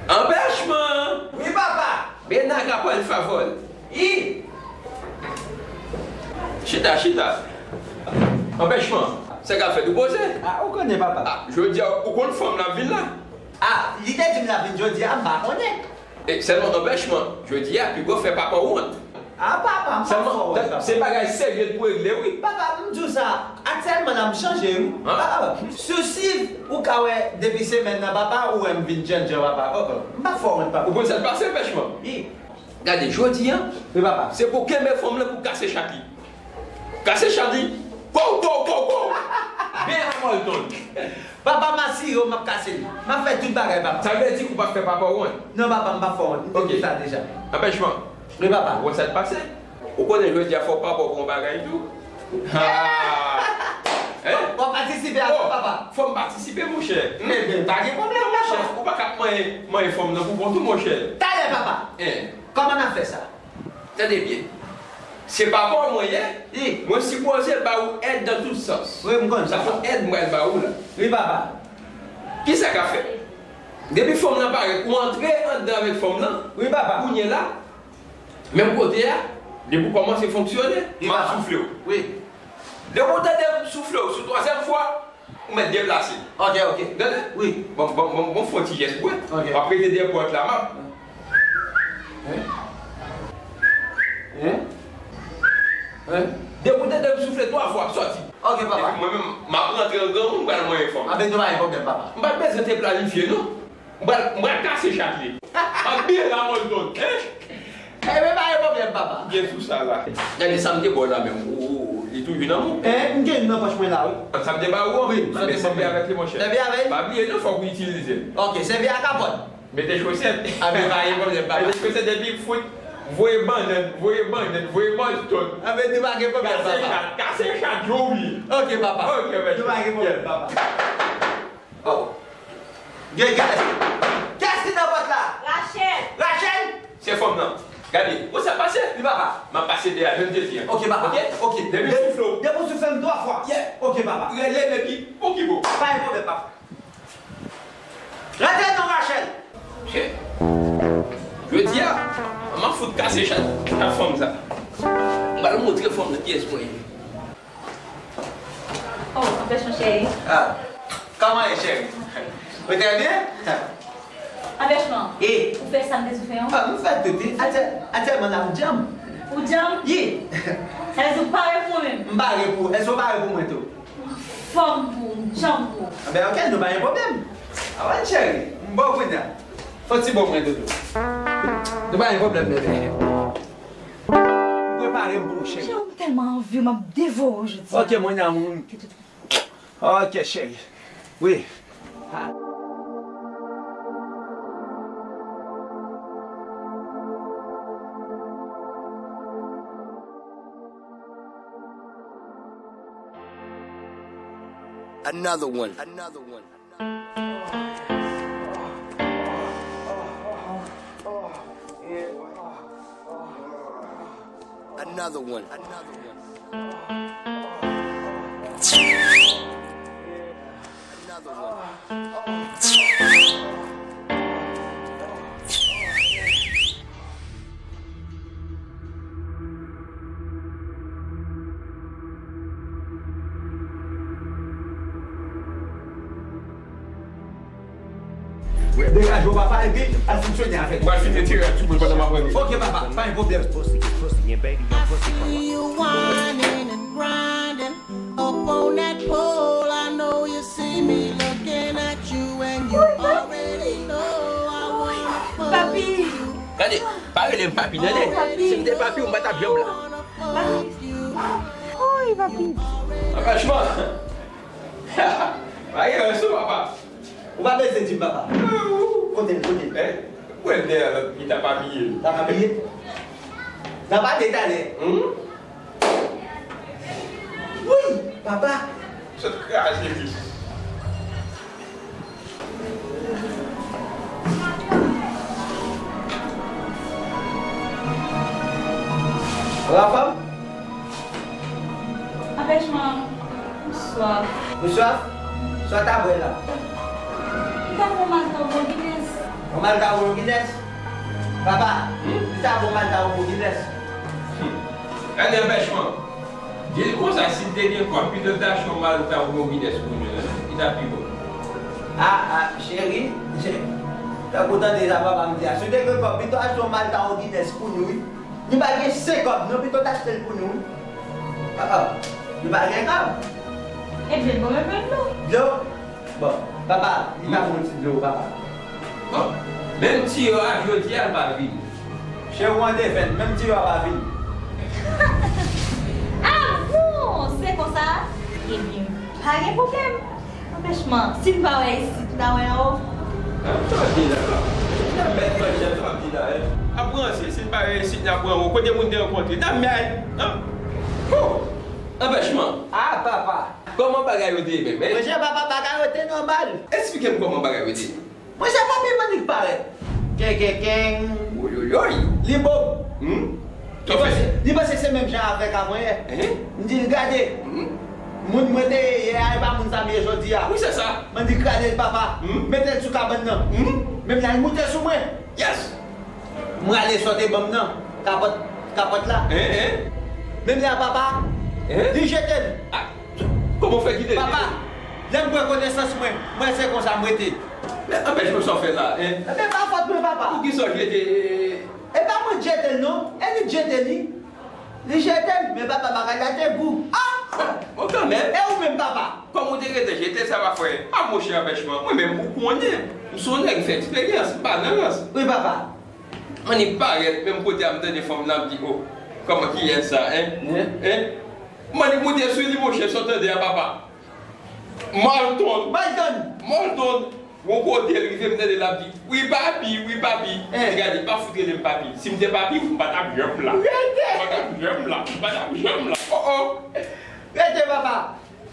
Anpèchman! Wi, papa! Benaka pral favòl. I! Chita, chita. Anpèchman! Sa k ap fèt, ou poze? A, ou konnen, papa. A, jodi a, ou konn fanm l ap vin la? A, li te di m l ap vin jodi a, m pa konnen. E sèlman anpèchman, jodi a, piga w fè papa w wont. A, papa, m pa fè w wont, papa. Se bagay serye pou regle, wi. Papa, m di w sa, aktyèlman la, m chanje, wi. Papa, sousi, ou ka wè, depi semèn nan, papa, ou wè m vin djandjan, papa. Oh, oh, m pa fè w wont, papa. Ou konn sa k pase, anpèchman? Wi. Gade, jodi a, wi, papa, se pou w kenbe fanm lan pou w kase chat li. Kase chat li. Pow, pow, pow, pow. Byen a Mòlton. Papa, m asire w, m ap kase li. M ap fè tout bagay, papa. Sa vle di ou p ap fè papa w wont? Non, papa, m p ap fè w wont. M te di w sa deja. Anpèchman. Wi, papa. Ou wè sa k pase? Ou konnen jodi a fò papa w pran yon bagay tou. Ha! Hein? W ap patisipe avè papa. Fò m patisipe, monchè. Ebyen, pa gen pwoblèm, papa. Monchè, ou pa ka ap manyen, manyen fanm nan pou kont ou, monchè. Talè, papa. Hein? Kòman n ap fè sa? Tande byen. Se papa w mwen ye. Wi. Mwen sipoze ba ou èd nan tout sans. Wi, m konn sa. Sa se yon èd mwen ba ou la. Wi, papa. Kisa k ap fèt? Depi fanm nan parèt, ou antre anndan avèk fanm nan. Wi, papa. Kounye a la, menm kote a, depi w kòmanse fonksyone, m ap soufle w. Wi. Depi w tande m soufle w sou twazyèm fwa, ou mèt deplase. Ok, ok. Tande? Wi. Bon, bon, bon, bon, fè yon ti jès pou mwen. Ok. W ap rete dèyè pòt la, m ap. Hein? Hein? Hein? Depi w tande m soufle twa fwa, sòti. Ok, papa. Epi mwen menm, m ap rantre an granmoun, m pral manyen fanm. Anben, nou pa gen pwoblèm, papa. M pa t bezwen te planifye, non. M pral, m pral kase chat li. Anben la, Mòlton, hein? Ebyen, pa gen pwoblèm, papa. Byen sou sa la. Gade sa m te ba w la menm. Ou, ou, li toujou nan men w? Eh, m gen youn nan pòch mwen la, wi. Sa m te ba ou an? Wi, m te sèvi avèk li, monchè. Sèvi avè l? Pa bliye non, fòk ou itilize l. Ok, sèvi ak kapòt. Mete chosèt. Anben, pa gen pwoblèm, papa. Mete chosèt epi fout. Voye bannann, voye bannann, voye Mòlton. Anben, nou pa gen pwoblèm, papa. Kase chat, kase chat, yo wi. Ok, papa. Ok, mèsi. Nou pa gen pwoblèm, papa. Oh. Gen, gen. Kiyès ki nan pòt la? Rachèl. Rachèl? Se fanm nan. Gade, ou sa pase? Wi, papa. M ap pase dèyè, jan m te di an. Ok, papa. Ok? Ok. Depi m soufle w. Depi w soufle m twa fwa. Yeah. Ok, papa. Rele m epi okipe w. Pa gen pwoblèm, papa. Rantre non, Rachèl. Che. Jodi a, m ap fout kase chat, chat fanm sa. M pral montre fanm nan kiyès mwen ye. Oh, anpèchman, cheri. Ah, kòman ye, cheri? Ou trè byen? Anpèchman, ou fè sa m te sou fè an? Ah, m fè tout, wi. Aktyè-, aktyèlman la, m djanm. Ou djanm? Wi. Sa vle di ou pare pou mwen menm? M pare pou, èske ou pare pou mwen tou? M fòm pou ou, m djanm pou ou. Anben, ok, nou pa gen pwoblèm. Awen, cheri, m ba w kounye a. Fè yon ti bo mwen, doudou. Nou pa gen pwoblèm, bebe. M prepare m pou ou, cheri. Cheri, m tèlman anvi w, m ap devore w jodi a. Ok, mon amour. Ok, cheri. Wi. Another one. Another one. Another one. Another one. Another one. Degaje w, papa, epi al fonksyone avèk li. Mwen fin retire ak tout moun pandan m ap rele. Ok, papa, pa gen pwoblèm. Up on that pole, I know you see me looking at you, and you already know I wanna fuck you. Papi! Gade, pa rele m papi, tande? Oh, papi. Si m te papi w, m pa t ap janm la. Papi! Oy, papi! Franchman! Pa gen rès non, papa. Ou pa bezwen di m, papa. Kote l, kote l? Eh, ou wè l dèyè lòt, li t ap abiye. L ap abiye? Nan pa detale. Hmm? Wi, papa. Sot kraze li. Rafa? Anpèchman, m swaf. Ou swaf? Sa w ta bwè la? M ta pran malta oubyen Guinness. Yon malta oubyen Guinness? Papa, hmm? Li ta bon malta oubyen Guinness? Hmm. Gade anpèchman. Di l konsa, si l te gen kòb, pito l ta achte yon malta oubyen yon Guinness pou nou, li t ap pi bon. A, a, cheri, tankou w tande sa papa m di a, si w te gen kòb, pito achte yon malta oubyen Guinness pou nou, wi. Nou pa gen senk kòb, non, pito w t achte l pou nou, wi. A, a, nou pa gen kòb. Ebyen, bon, men dlo. Dlo? Bon, papa, li pa bon ti dlo, papa. Bon, menm tiyo a, jodi a, l pa vini. Cheri w an defen, menm tiyo a pa vini. Ah bon, se konsa? Ebyen, pa gen pwoblèm. Anpèchman, si n pa wè isit, n a wè anwo. Tande la, la. N ap mèt manje, tande la, hein. Ap ranse, si n pa wè isit, n ap wè anwo. Kote moun te rankontre? N ap mèt, hein. Anpèchman. Ah, papa. Kòman bagay yo te ye menm, hein? Monchè, papa, bagay yo te nòmal. Esplike m kòman bagay yo te ye. Monchè, papi m annik parèt. Ken, ken, ken. Woyoyoy. Li bon. Hmm? Li panse, li panse se menm jan avèk avanyè. Hein? M di l, gade. Hmm? Moun mwen te ye yè a, e pa moun sa m ye jodi a. Wi, se sa. M annik rale l, papa. Hmm? Mete l sou kabann nan. Hmm? Menm lè l moute sou mwen. Yes. M rale sa w te ban m nan, kapòt, kapòt la. Hein, hein? Menm lè a papa, hein? Li jete l. Ah, kòman w fè kite l? Papa, lè m pran konesans mwen, mwen se konsa m rete. Men anpèch mwen sa w fè la, hein? Ebyen, pa fòt mwen, papa. Poukisa w jete? E pa mwen k jete l, non. E li k jete li. Li jete m, men papa bagay la te gou. Ah! Bon, kanmenm. E ou menm, papa? Kòm ou te gentan jete l, sa pa fè. Ah, monchè, anpèchman. Mwen menm, ou konnen. M se yon nèg fè eksperyans, m pa nan rans. Wi, papa. M annik parèt, menm kote a m tande fanm nan ap di, oh, kòman kiyès sa, hein? Hein? Hein? M annik moute sou li, monchè, sa w tande a, papa. Malton. Malton. Malton. Yon kote l rive, m tande l ap di, wi papi, wi papi. Hein. Gade, pa fout rele m papi. Si m te papi, m pa t ap janm la. Rete. M pa t ap janm la. M pa t ap janm la. Oh, oh. Rete, papa.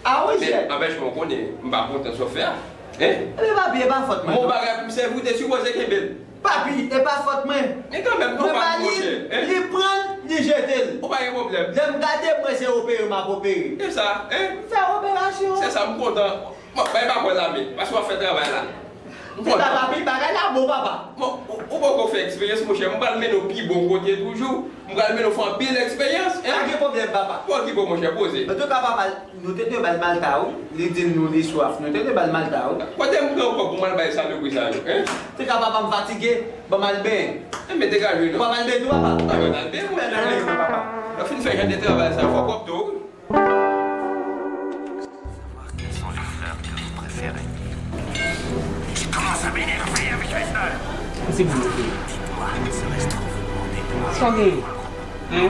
Ah wi, chè. Men, anpèch mwen, w konnen, m pa kontan sa w fè a. Hein? Ebyen, papi, e pa fòt mwen, non. Bon bagay pou m sèvi w, te sipoze kenbe l. Papi, e pa fòt mwen. Men kanmenm, non, papi, monchè, hein? Li pran l, li jete l. Ou pa gen pwoblèm. Lè m gade, mwen se opere m ap opere. E sa, hein? M fè operasyon. Se sa, m kontan. Bon, bay pa kò la men, paske w ap fè travay la. M kontan. Pita, papi, bagay la bon, papa. Bon, ou, ou poko fè eksperyans, monchè. M pral mennen w pi bon kote toujou. M pral mennen w fè anpil eksperyans, hein? Pa gen pwoblèm, papa. Pa okipe w, monchè, poze. Antouka, papa, nou te dwe ba l malta, wi. Li di nou li swaf. Nou te dwe ba l malta, wi. Kote m pran kòb pou m al bay salopri sa yo, hein? Antouka, papa, m fatige. Ban m al benyen. Enben, degaje w non. Ou pa pral benyen tou, papa? Anben, n al benyen, monchè. Anben, n al benyen, papa. Lè w fin fè jan de travay sa, fò kòb tou, wi. Savoir quelles sont les fleurs que vous préférez. Il commence à m'énerver avec les fleurs. Sa w genyen? Hein?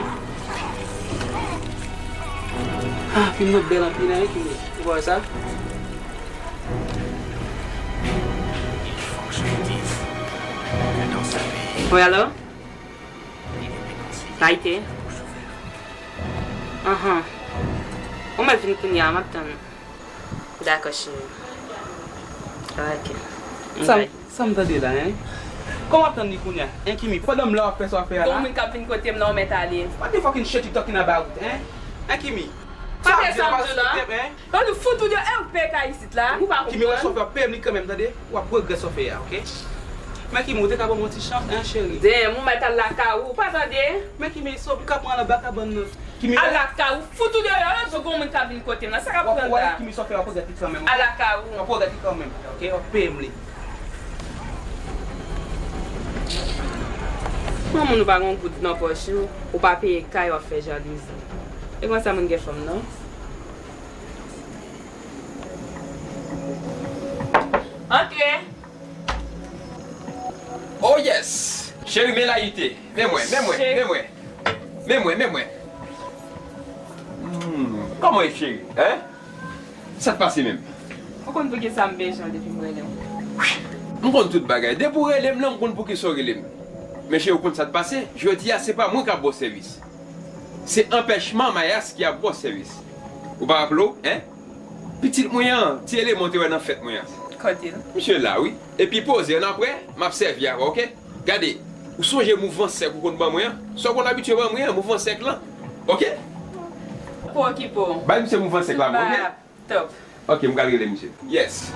Ah, fim nan bèl anpil, hein, ki ou pa wè sa? Il faut que je vous dise que dans ce pays, wi, alo? Layite. Anhan. Ou mèt vin kounye a, m ap tann ou. Dakò, cheri. Ok. Sa, sa m tande la, hein? Kòman w ap tann li kounye a, hein, Kimi? Pandan m la, w ap fè sa w ap fè a la? Gon moun k ap vin kote m nan, ou mèt ale. What the fucking shit you talking about, hein? Hein, Kimi? Sa w ap di la pa respekte m, hein? Tande, fout ou deyò, e ou peye kay isit la, ou pa konprann. Kimi, wè sa w fè, peye m li kanmenm, tande? W ap regrèt sa w fè a, oke? Men Kimi, ou te ka ban m yon ti chans, hein, cheri? Damn, ou mèt al lakay ou, ou pa tande? Men Kimi, sa w ka pran anba kabann nan? Kimi, al lakay ou, fout ou deyò, lòt jou gon moun ka vin kote m nan, sa k ap pran la? Kimi, sa w fè, w ap regrèt li kanmenm. Al lakay ou. W ap regrèt li kanmenm, oke? W ap peye m li. Manman, ou pa gon goud nan pòch ou, ou pa peye kay, w ap fè jalouzi. E konsa moun gen fanm, non? Antre! Oh yes! Cheri, men layite. Men mwen, men mwen, men mwen. Men mwen, men mwen. Hmm, kòman e cheri, hein? Sa k pase menm? Ou konn poukisa m bezwen w depi m rele w? M konn tout bagay. Depi w rele m lan, m konn poukisa w rele m. Mesye, ou konn sa k pase? Jodi a, se pa mwen k ap ba w sèvis. Se anpèchman Mayas ki ap ba w sèvis. Ou pa raple w, en? Pitit mwen an, ti eleman w te wè nan fèt mwen an. Kote l? Misye la, wi. Epi poze, annapre, m ap sèvi avè w, oke? Gade, ou sonje mouvman sèk ou konn ban mwen an? Sa w konn abitye ban mwen an, mouvman sèk lan. Oke? Pa okipe w. Bay misye mouvman sèk la, oke? Top. Ok, m pral rele misye. Yes.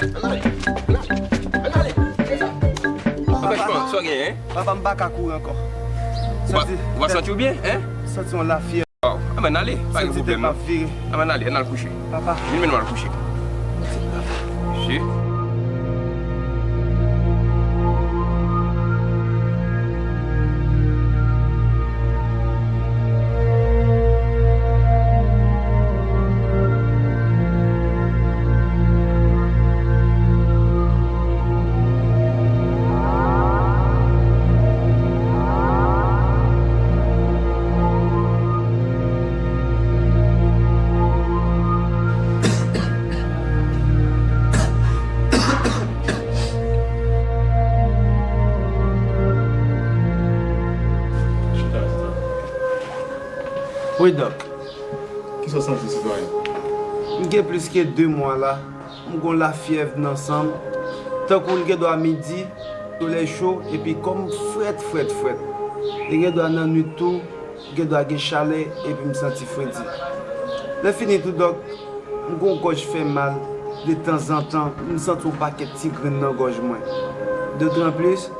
Ann ale, ann ale, ann ale. Anpèchman, sa w genyen, en? Papa, m pa ka kouri ankò. Ou pa, ou pa santi w byen, en? Santi yon lafyèv. Waw, anben n ale, pa gen pwoblèm non. Anben n ale, ann al kouche. Papa. Vin mennen m al kouche. Mesye. Wi, dòk. Kisa w santi, sitwayen? M gen plis ke de mwa la, m gon lafyèv nan san m. Tankou l gen dwa midi, solèy cho, epi kò m frèt, frèt, frèt. Li gen dwa nan nwit tou, gen dwa gen chalè, epi m santi fredi. Lè fini tou, dòk, m gon gòj fè mal, detanzantan, m santi yon pakèt ti grenn nan gòj mwen. Dotranplis,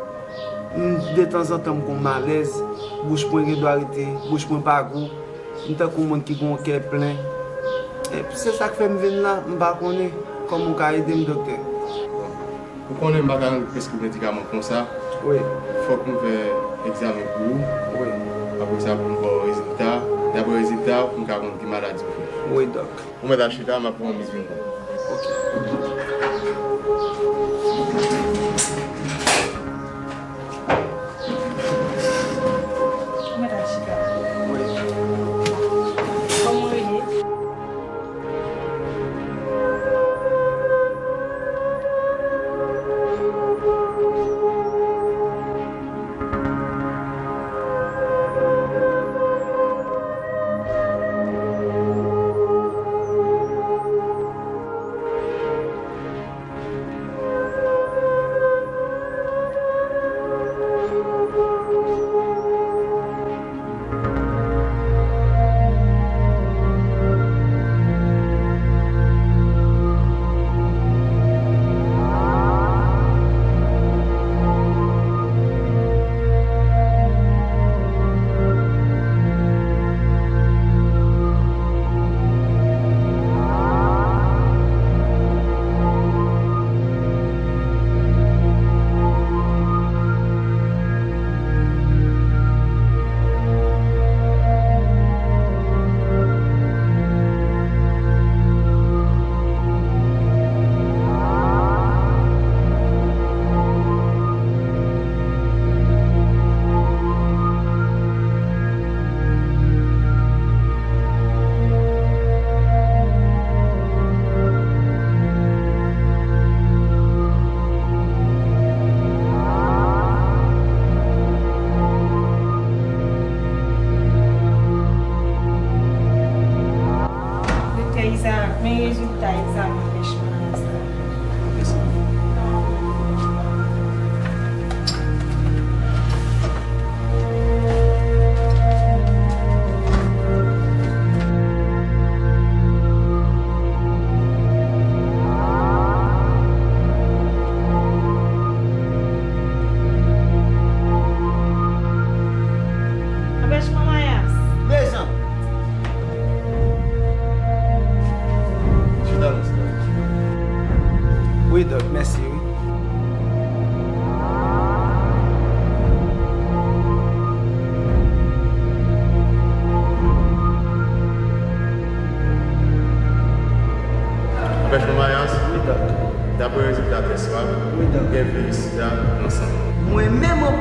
m, detanzantan, m gon malèz, bouch mwen gen dwa rete, bouch mwen pa gou, m tankou moun ki gon kè plen. E se sa k fè m vin la, m pa konnen. Kòman w ka ede m, doktè? Ou konnen m pa ka preskri medikaman konsa. Wi. Fòk m fè egzamen pou ou. Wi. Apre sa, pou m ba w rezilta. Dapre rezilta, pou m ka konn ki maladi ou fè. Wi, dòk. Ou mèt al chita, m ap pran yon medikaman. Ok. Ou mèt al chita. Wi. Kòman w rele?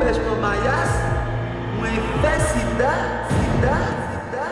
Anpèchman mayas, mwen fè sida, sida, sida.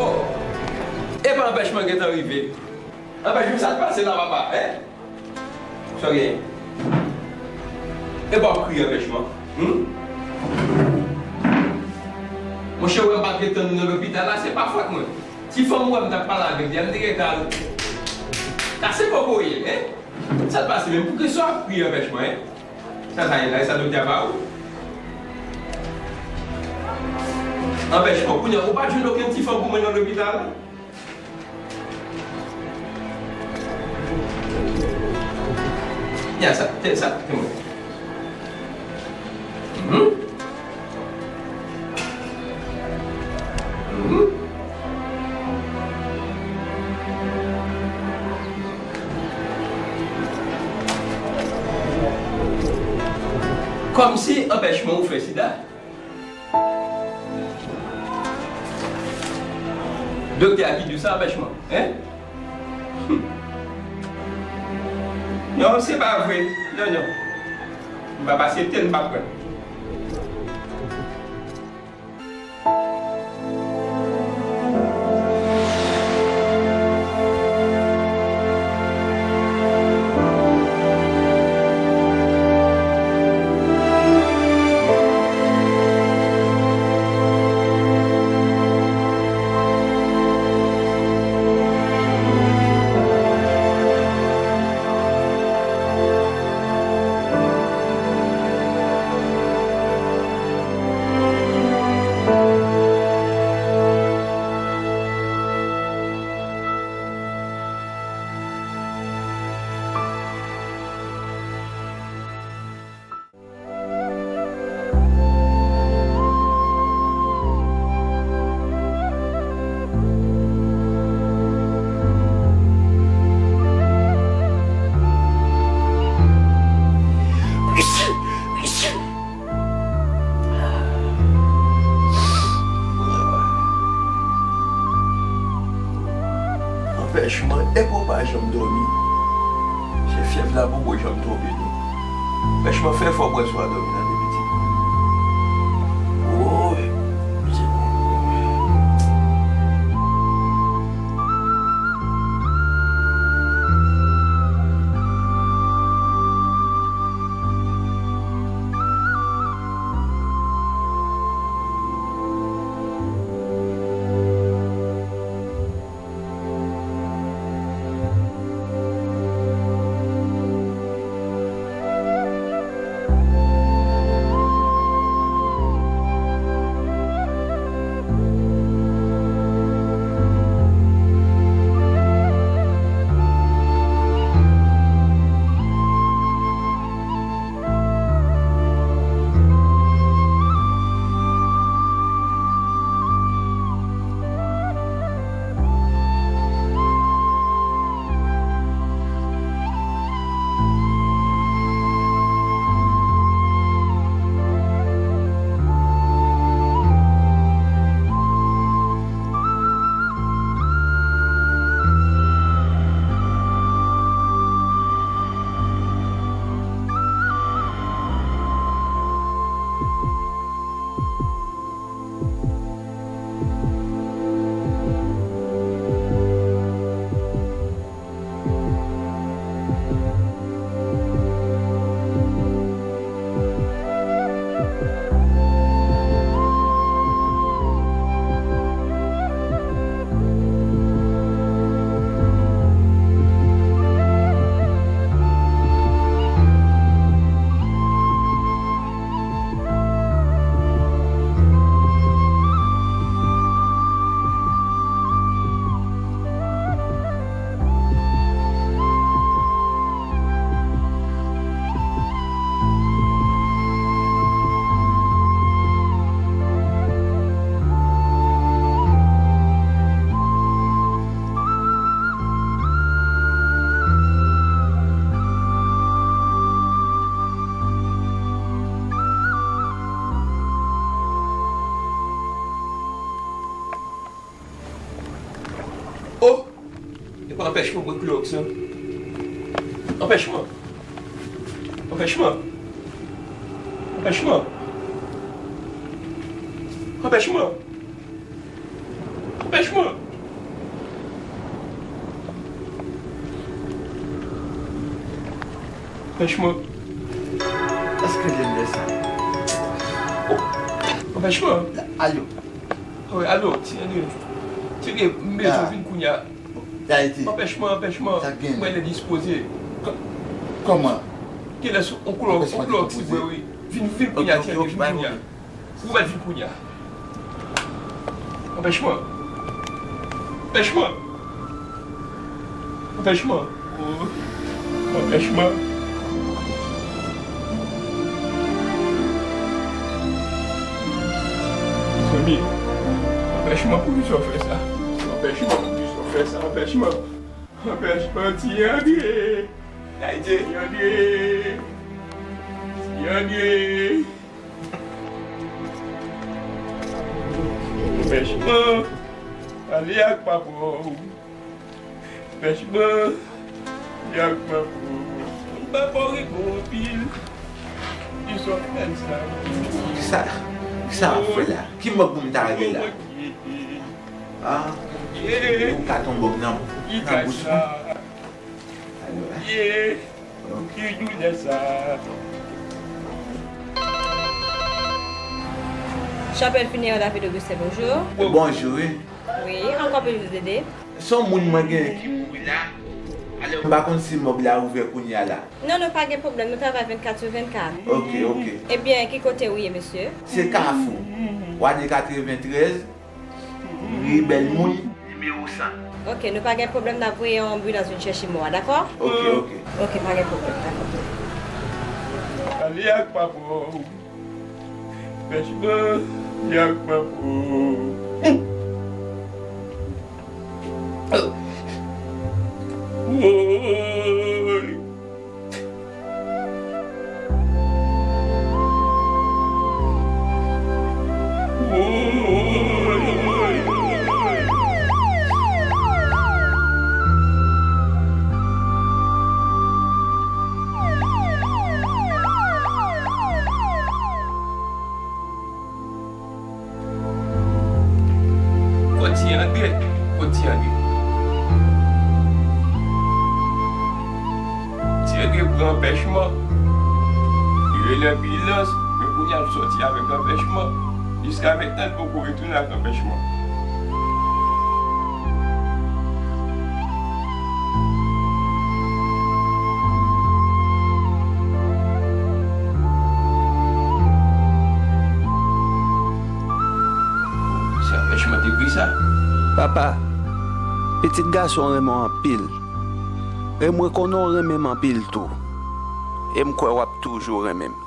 Oh! Epa anpèchman gentan rive. Anpèchman, sa k pase la, papa, en? Sa w genyen? Epa w ap kriye anpèchman? Hmm? Monchè, ou wè m pa t ret tann ou nan lopital la, se pa fòt mwen. Ti fanm ou wè m t ap pale avèk li a, m te gentan al kase kòkòyè, en? Sa k pase menm? Poukisa w ap kriye anpèchman, en? Sa sa ye la? E sa doktè a ba ou? Anpèchman, kounye a, ou pa t jwenn okenn ti fanm pou mwen nan lopital? Ya sa, tè sa, tè mwen. Mhm. Mhm. Kòmsi anpèchman ou fè sida? Doktè a ki di w sa, anpèchman, en? Hmm. Non, se pa vre. Non, non. M p ap aksepte l, m p ap pran l. Anpèchman, epi w pa janm dòmi. Se fyèv la poko janm tonbe non. Anpèchman, fè efò pou w swa dòmi tande pitit. Woy, se bon. Anpèch mwen pran klòks lan. Anpèch mwen. Anpèch mwen. Anpèch mwen. Anpèch mwen. Anpèch mwen. Anpèch mwen. Èske l lè sa? Oh. Anpèch mwen. Alo. Wi, alo, ti Andre. Ti Andre, m bezwen vin kounye a. Anpèch mwen, anpèch mwen. Mwen lè dispoze. Kòman? Genlè sou on klòks, on klòks, wi, wi. Vin, vin kounye a, ti Andre, vin kounye a. Ou mèt vin kounye a. Anpèch mwen. Anpèch mwen. Anpèch mwen. Oh. Anpèch mwen. Mezanmi. Anpèch mwen, poukisa w fè sa? Anpèch mwen, poukisa w fè sa? Anpèch mwen. Anpèch mwen, ti Andre. Ti Andre. Ti Andre. Anpèch mwen. Pale ak papa w. Anpèch mwen. Pale ak papa w. Papa w reponn anpil. Poukisa w fè sa? Sa, sa ap fè la? Ki mòg pou m ta rele la? Ah, ou ka tonbe nan, nan bouch mwen. Alò, la. Ki doulè sa? Chapelle funéraire David Augustin, bonjour. Bonjou, wi. Wi, an kwa puis-je vous aider? Se yon moun mwen genyen ki mouri la. Alò, m pa konn si mòg la ouvè kounye a la. Non, nou pa gen pwoblèm, nou travay vennkat sou vennkat. Ok, ok. Ebyen, ki kote ou ye, mesye? Se Kafou. W ale katreventrèz, ri Bèl Moun, nimewo san. Ok, nou pa gen pwoblèm, n ap voye yon anbilans vin chèche mò a, dakò? Ok, ok. Ok, pa gen pwoblèm, dakò. Pale ak papa w. Anpèch mwen, pale ak papa w. Woy. Kot ti Andre? Kot ti Andre? Ti Andre pran anpèchman. Li rele anbilans, men kounye a l sòti avèk anpèchman. Jiska mentnan, l poko retounen ak anpèchman. Se anpèchman te kri sa. Papa, pitit gason w renmen w anpil. E mwen konnen w renmen m anpil tou. E m kwè w ap toujou renmen m.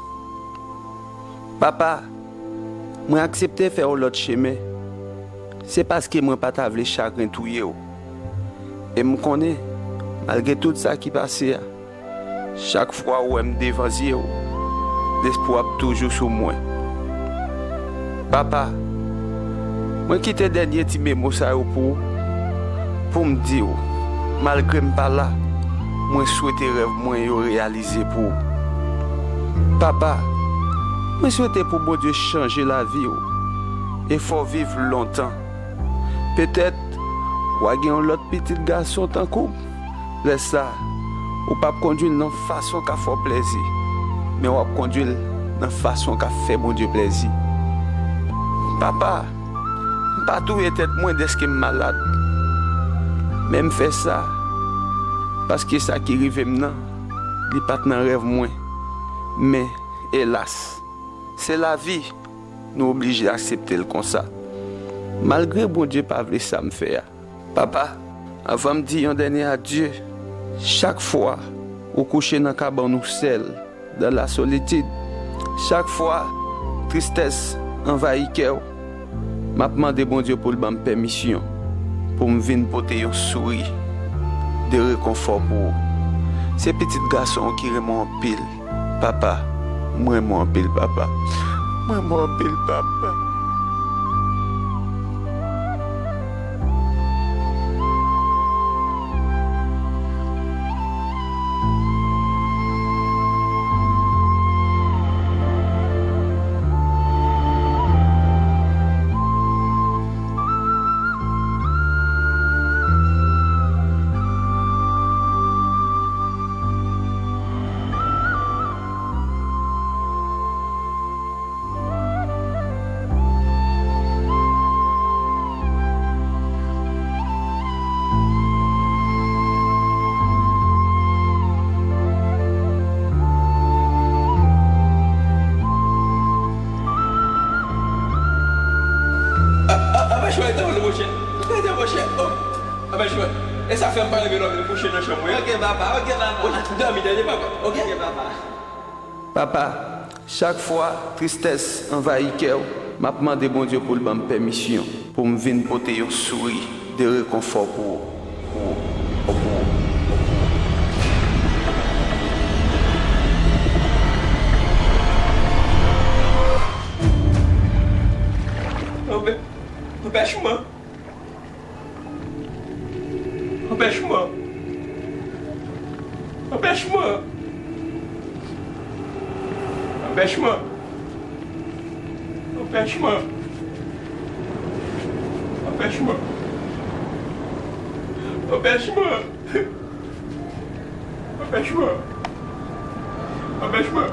Papa, mwen aksepte fè yon lòt chemen. Se paske mwen pa ta vle chagren touye w. E m konnen, malgre tout sa ki pase a, chak fwa ou wè m devan zye w, lespri w ap toujou sou mwen. Papa, mwen kite dènye ti memo sa yo pou ou, pou m di w, malgre m pa la, mwen swete rèv mwen yo reyalize pou ou. Papa, mwen swete pou Bondye chanje lavi w e fè w viv lontan. Petèt, w a gen yon lòt pitit gason tankou m. Lè sa a, ou p ap kondui l nan fason k ap fè w plèzi, men w ap kondui l nan fason k ap fè Bondye plèzi. Papa, m pa touye tèt mwen dèske m malad, men m fè sa paske sa ki rive m nan, li pa t nan rèv mwen. Men, elas, se lavi, nou oblije aksepte l konsa. Malgre Bondye pa vle sa m fè a. Papa, anvan m di yon dènye adye, chak fwa ou kouche nan kabann ou sèl, dans la solitude, chak fwa tristès anvayi kè w, m ap mande Bondye pou l ban m pèmisyon pou m vin pote yon souri de rekonfò pou ou. Se pitit gason w ki renmen w anpil. Papa, m renmen w anpil, papa. M renmen w anpil, papa. Chwa, tande monchè. Tande monchè. Oh. Anpèch mwen. E sa fè m pa renmen lòt moun kouche nan chanm mwen. Ok, papa. Ok, papa. Dòmi, tande, papa. Ok? Ok, papa. Papa, chak fwa tristès anvayi kè w, m ap mande Bondye pou l ban m pèmisyon pou m vin pote yon souri de rekonfò pou ou, pou ou, pou ou, pou ou. Anpè-, anpèch mwen. Anpèch mwen. Anpèch mwen. Anpèch mwen. Anpèch mwen. Anpèch mwen. Anpèch mwen. Anpèch mwen. Anpèch mwen.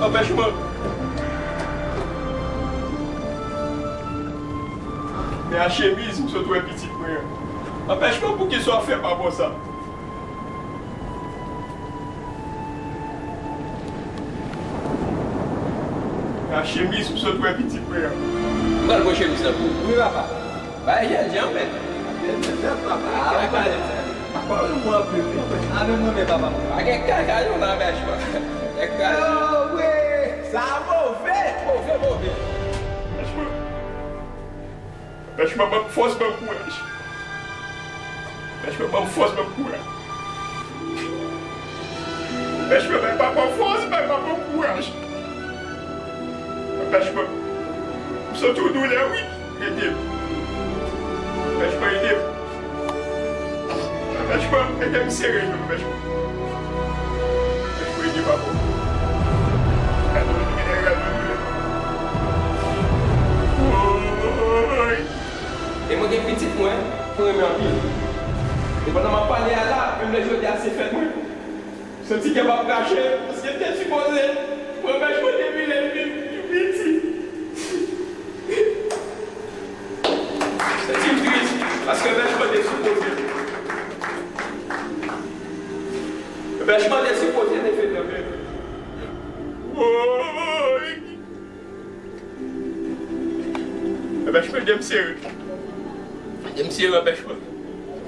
Anpèch mwen. Men a chemiz m sot wè pitit mwen an. Anpèch mwen, poukisa w ap fè pa bon sa? A chemiz m sot wè pitit mwen an. M pral pran chemiz lan pou ou. Wi, papa. Bay jèl jan, men. Jèl jan, papa. Ah, papa. Papa, ou renmen mwen anpil, wi, anpil. Ah, men mwen, men papa. Pa gen kaka, non, nan bèch, papa. Gen kaka. Oh, wi. Sa move. Move, move. Bèch mwen. Bèch mwen, ban m fòs, ban m kouraj. Bèch mwen, ban m fòs, ban m kouraj. Bèch mwen, bay papa fòs, bay papa kouraj. Bèch mwen, m santi yon doulè, wi. Ede m. Bèch mwen, ede m. Bèch mwen, ede m sere yo, bèch mwen. Bèch mwen, ede papa. Gade yon doulè, gade yon doulè. Woy! E mwen gen pitit mwen, mwen renmen anpil. E pandan m ap pale a la, menm lè jodi a se fèt mwen, santi kè m ap krache, paske m te sipoze pran bèch mwen depi lè l vin pi piti. Santi m tris, paske bèch mwen te sipoze. Bèch mwen te sipoze te fèt anpil. Woy! Anpèch mwen, ede m sere. Ede m sere, anpèch mwen.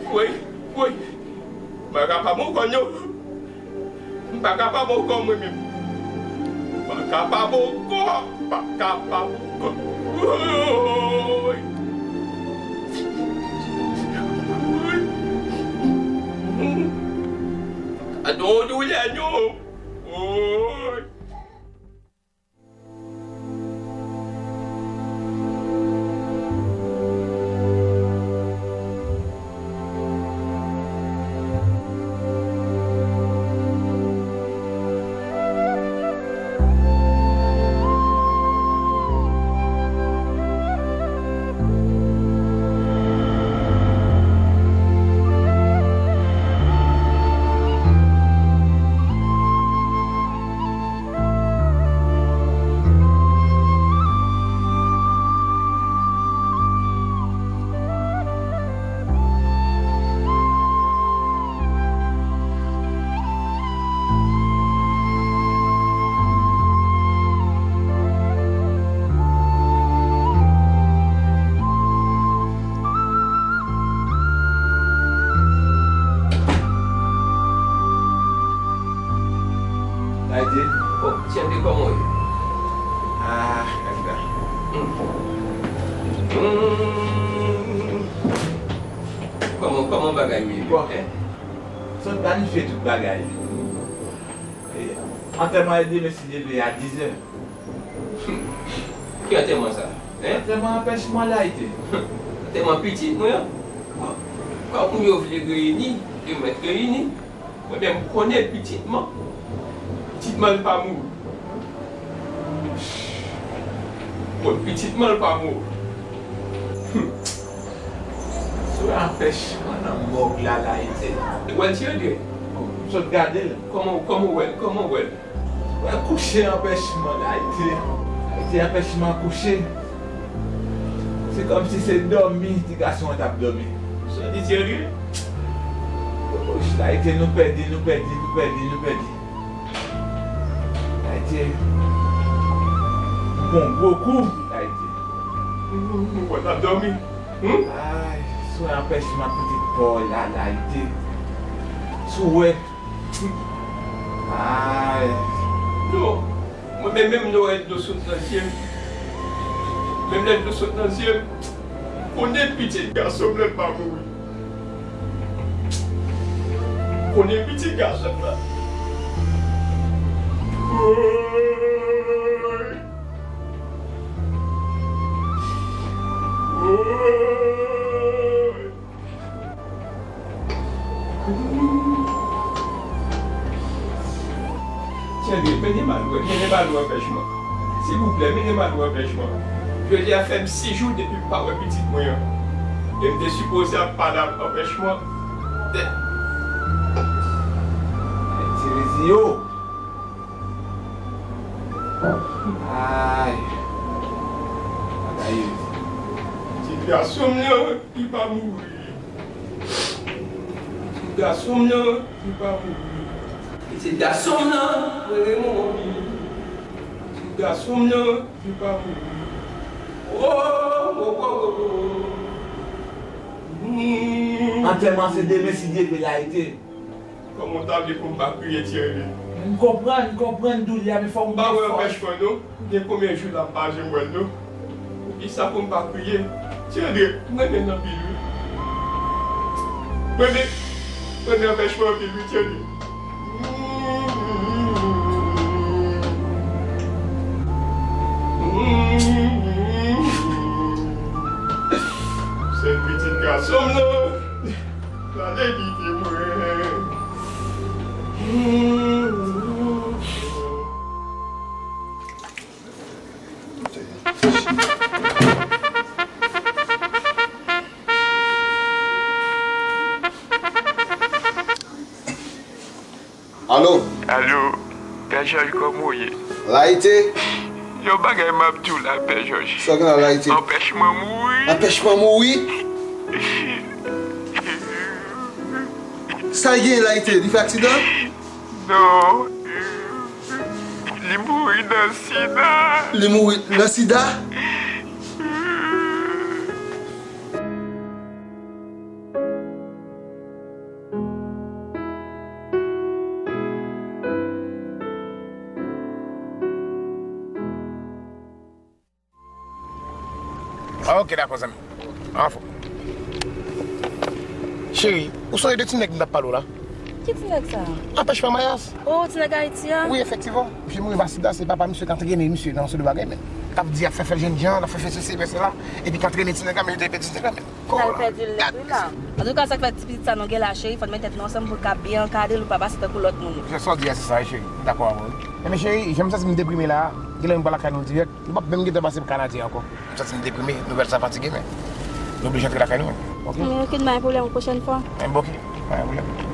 Woy, woy. M pa kapab ankò, non. M pa kapab ankò, mwen menm. M pa kapab ankò. M pa kapab ankò. Woy. Woy. Gade yon doulè, non. Woy. Ayiti. Oh, chèf de kòman w ye? Ah, kaka. Hmm. Hmm. Kòman, kòman bagay yo ye? Bon. Hein? Sot planifye tout bagay. E, antèman Edeme, si Dye vle, a dizè. Ki antèman sa? Hein? Antèman anpèchman layite. Antèman pitit mwen an? Kòm yo vle reyini, yo mèt reyini. Mwen menm, m konnen pitit mwen, pitit mwen pa mouri. Bon, pitit mwen pa mouri. Sou anpèchman nan mòg la, layite. Ou wè l serye? M sot gade l. Kòman, kòman w wè l? Kòman w wè l? Wè kouche anpèchman la, Ayiti. Ayiti anpèchman kouche. Se kòmsi se dòmi ti gason an t ap dòmi. Sa w di serye? Ayiti, nou pèdi, nou pèdi, nou pèdi, nou pèdi. Ayiti. Bon, gwo kou, Layite. Ou wè l ap dòmi. Hmm? Ay, si w wè anpèchman pitit pa w la, Layite. Si w wè. Ay. Non. Mwen menm, menm lè w wè dlo sot nan zye m. Menm lè dlo sot nan zye m. Konnen pitit gason m nan pa mouri. Konnen pitit gason m nan. Woy. Woy. Tyenn, mennen ba nou, mennen ba nou anpèchman. Silvouplè, mennen ba nou anpèchman. Jodi a fè m sis jou depi m pa wè pitit mwen an. E m te sipoze ap pale ak anpèchman. Tè. Ay, ti rezi yo. Ay. Bagay yo. Ti gason m nan, li pa mouri. Ti gason m nan, li pa mouri. Ti gason m nan, mwen renmen w anpil. Ti gason m nan, li pa mouri. Oh, oh, oh, oh, oh. Hmm. Antèman se demen, si Dye vle, Layite. Kòman w ta vle pou m pa kriye, Thierry? M konprann, m konprann doulè a, men fò w mete fòs. M pa wè anpèchman non. Gen konbyen jou la m pa janm wè l non. Poukisa pou m pa kriye? Thierry, m renmen l anpil wi. M renmen, m renmen anpèchman anpil wi, Thierry. Se pitit gason m nan. Gade kite mwen. Alo? Alo, Pè Jòj, kòman w ye? Layite? Yon bagay m ap di w la, Pè Jòj. Sa w gen la, Layite? Anpèchman mouri. Anpèchman mouri? Sa l gen, Layite? Li fè aksidan? Non. Li mouri nan sida. Li mouri nan sida? Ah, ok, dakò, zanmi. Anfòm. Cheri, ou sonje de ti nèg m t ap pale w la? Ki ti nèg sa? Anpèchman mayas. Oh, ti nèg Ayiti a? Wi, efektivman. Misye mouri pa sida, se papa misye k antrene misye nan yon seri de bagay, men. K ap di ap fè fè jènjan, l ap fè fè sesi, fè sela, epi k antrene ti nèg la, men li te pèdi ti nèg la, men. L al pèdi l nèt wi la. Antouka, sa k fè ti pitit sa nou gen la, cheri, fò n met tèt nou ansanm pou l ka byen ankadre l, pou l pa pase tankou lòt moun yo. Sa w di a, se sa, wi, cheri. M dakò avè w, wi. Enben, cheri, jan m santi m deprime la, genlè m pral lakay nou dirèk. Nou p ap menm gentan pase pou Kanadyen ankò. M santi m deprime, nouvèl sa fatige, men nou oblije antre lakay nou, men. Ok? Men ok, n pa gen pwoblèm, yon pwochèn fwa. Enben, ok, pa gen pwoblèm.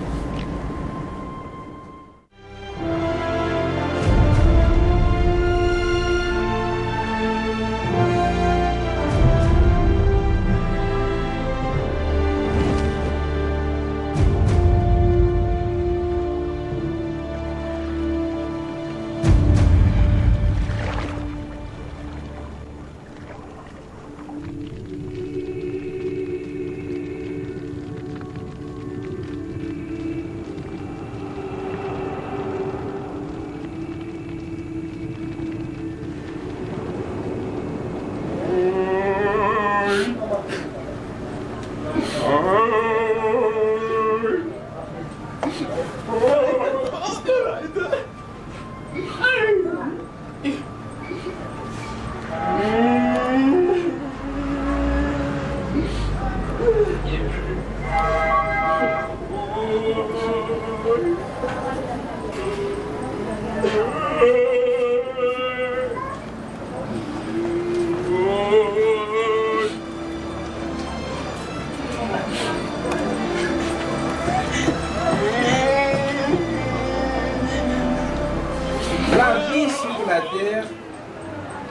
La vie sur la terre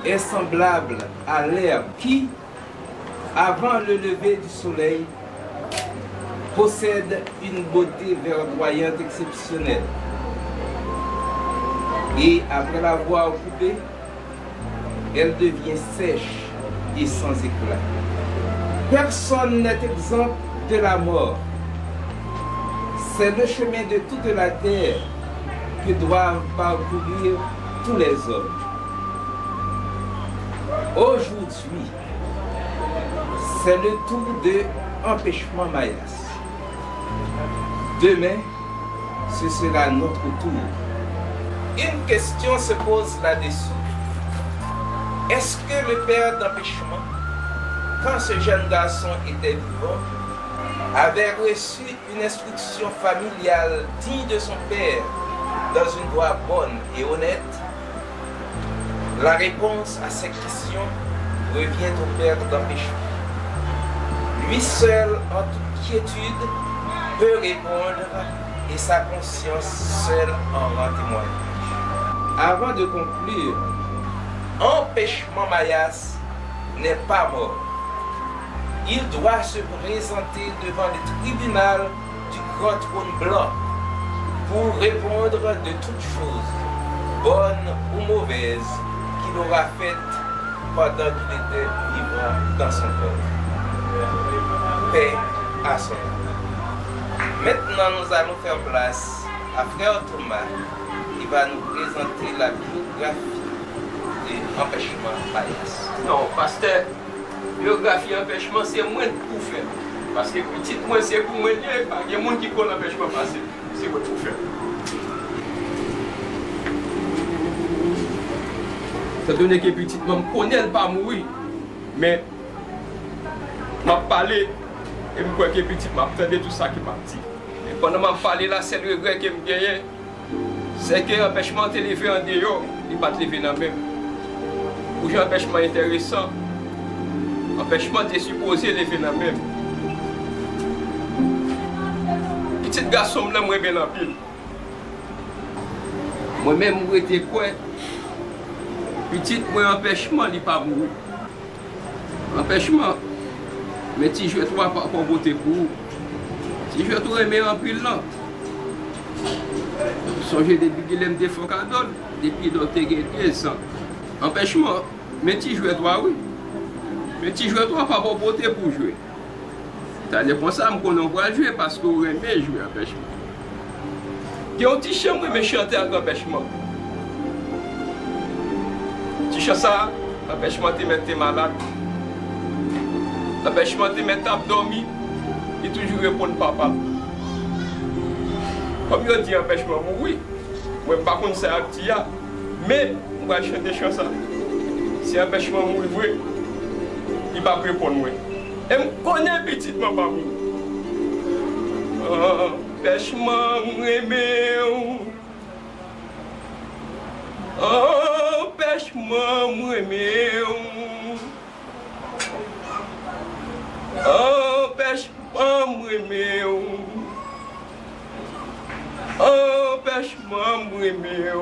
est semblable à l'herbe qui, avant le lever du soleil, possède une beauté verdoyante exceptionnelle. Et après l'avoir coupée, Elle devient sèche et sans éclat. Personne n'est exempt de la mort. C'est le chemin de toute la terre que doivent parcourir tous les hommes. Aujourd'hui, c'est le tour de Empêchement Mayas. Demain, ce sera notre tour. Une question se pose là-dessus. Est-ce que le père d'Empêchement, quand ce jeune garçon était vivant, avait reçu une instruction familiale digne de son père dans une voie bonne et honnête? La réponse à ces questions revient au père d'Empêchement. Lui seul, en toute quiétude, peut répondre et sa conscience seule en rend témoignage. Avant de conclure, Empêchement Mayas n'est pas mort. Il doit se présenter devant le tribunal du grand trône blanc pour répondre de toutes choses, bonnes ou mauvaises, qu'il aura faites pendant qu'il était vivant dans son peuple. Paix à son âme. Maintenant, nous allons faire place à frère Thomas qui va nous présenter la biographie de Empêchement Mayas. Non, pastè, biografi Anpèchman se mwen k pou fè l. Paske pitit mwen se pou mwen l ye, pa gen moun ki konn Anpèchman pase m. Se mwen k pou fè l. Etandone ke pitit mwen, m konnen l pa mouri, men m ap pale e m kwè ke pitit mwen ap tande tout sa ke m ap di. Men pandan m ap pale la, sèl regrè ke m genyen, se ke Anpèchman te leve andeyò, li pa t leve nan men m. Pou jan Anpèchman enteresan, Anpèchman te sipoze leve nan men m. Pitit gason m nan, m renmen l anpil. Mwen menm, m rete kwè pitit mwen Anpèchman, li pa mouri. Anpèchman, men ti jwèt ou a papa w pote pou ou. Ti jwèt ou renmen anpil lan. Sonje depi Gilèm te fè w kado l, depi lè w te gen de zan. Anpèchman, men ti jwèt ou a wi. Men ti jwèt ou a papa w pote pou w jwe. Talè konsa, m konnen w pral jwe paske w renmen jwe Anpèchman. Gen yon ti chan mwen renmen chante ak Anpèchman. Ti chan sa, Anpèchman te mèt te malad. Anpèchman te mèt t ap dòmi, li toujou reponn papa l. Kòm yo di Anpèchman mouri, mwen m pa konn sa y ap di a, men m pral chante chan sa. Si Anpèchman mouri vre, li p ap reponn mwen. E m konnen pitit mwen pa mouri. Anpèchman, m renmen w. Anpèchman, m renmen w. Anpèchman, m renmen w. Anpèchman, m renmen w.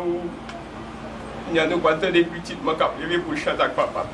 Kounye a nou pral tande pitit mwen k ap leve pou l chante ak papa l.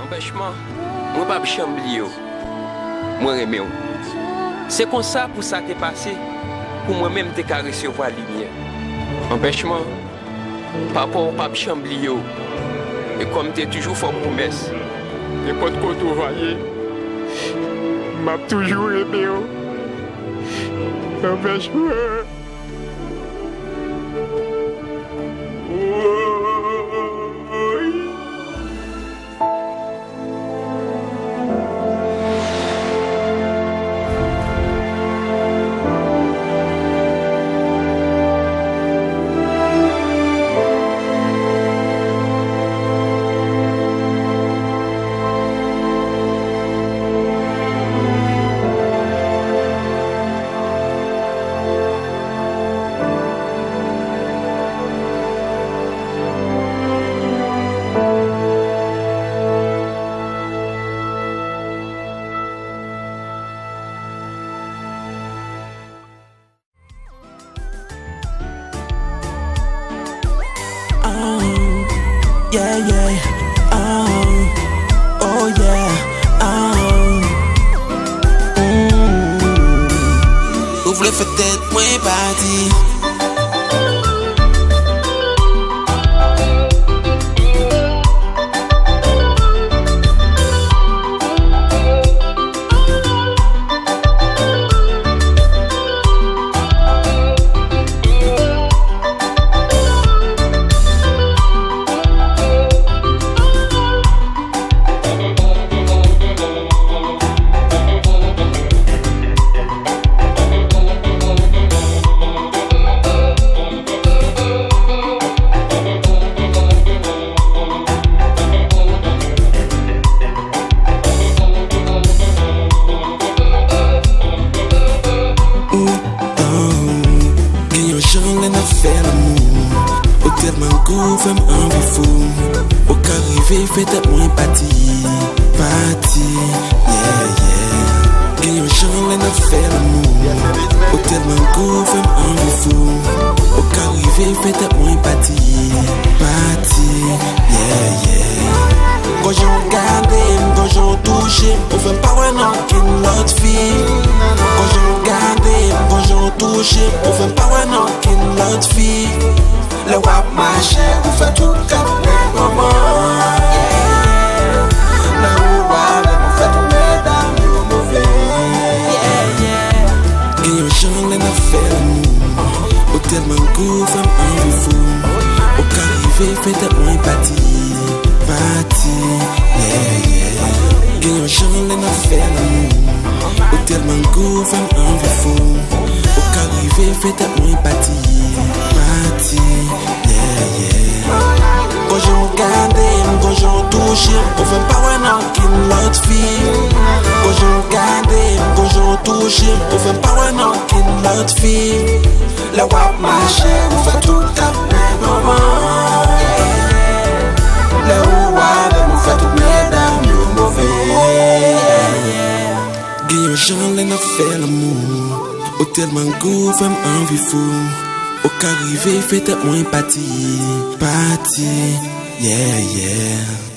Anpèchman, mwen p ap janm bliye w. Mwen renmen w. Se konsa pou sa te pase, pou mwen menm te ka resevwa limyè. Anpèchman, papa w p ap janm bliye w. E kòm te toujou fè w pwomès, nenpòt kote w va ye, m ap toujou renmen w. Anpèchman. Oh, yeah, yeah. Oh, oh, yeah. Oh. Mm. Ou vle fè tèt mwen pati. Ou, oh, gen yon jan lè n ap fè lanmou, ou tèlman gou, ou fè m anvi fou. Ou ka rive fè tèt mwen pati, pati, yeah, yeah. Gen yon jan lè n ap fè lanmou, ou tèlman gou, ou fè m anvi fou. Ou ka rive fè tèt mwen pati, pati, yeah, yeah. Gon jan w gade m, gon jan w touche m, ou fè m pa wè nan okenn lòt fi. Gon jan w gade m, gon jan w touche m, ou fè m pa wè nan okenn lòt fi. Lè w ap mache, ou fè tout kap nèg manman. Lè ou avè m, ou fè tout medam yo move. Gen yon jan lè n ap fè lanmou, ou tèlman gou, ou fè m anvi fou. Ou ka rive fè tèt mwen pati, pati, yeah, yeah. Gen yon jan lè n ap fè lanmou, ou tèlman gou, ou fè m anvi fou. Ou ka rive fè tèt mwen pati, pati, yeah, yeah. Gon jan w gade m, gon jan w touche m, ou fè m pa wè nan okenn lòt fi. Gon jan w gade m, gon jan w touche m, ou fè m pa wè nan okenn lòt fi. Lè w ap mache, ou fè tout kap nèg manman. Lè ou avè m, ou fè tout medam yo move. Gen yon jan lè n ap fè lanmou, ou tèlman gou, ou fè m anvi fou. Ou ka rive fè tèt mwen pati, pati, yeah, yeah.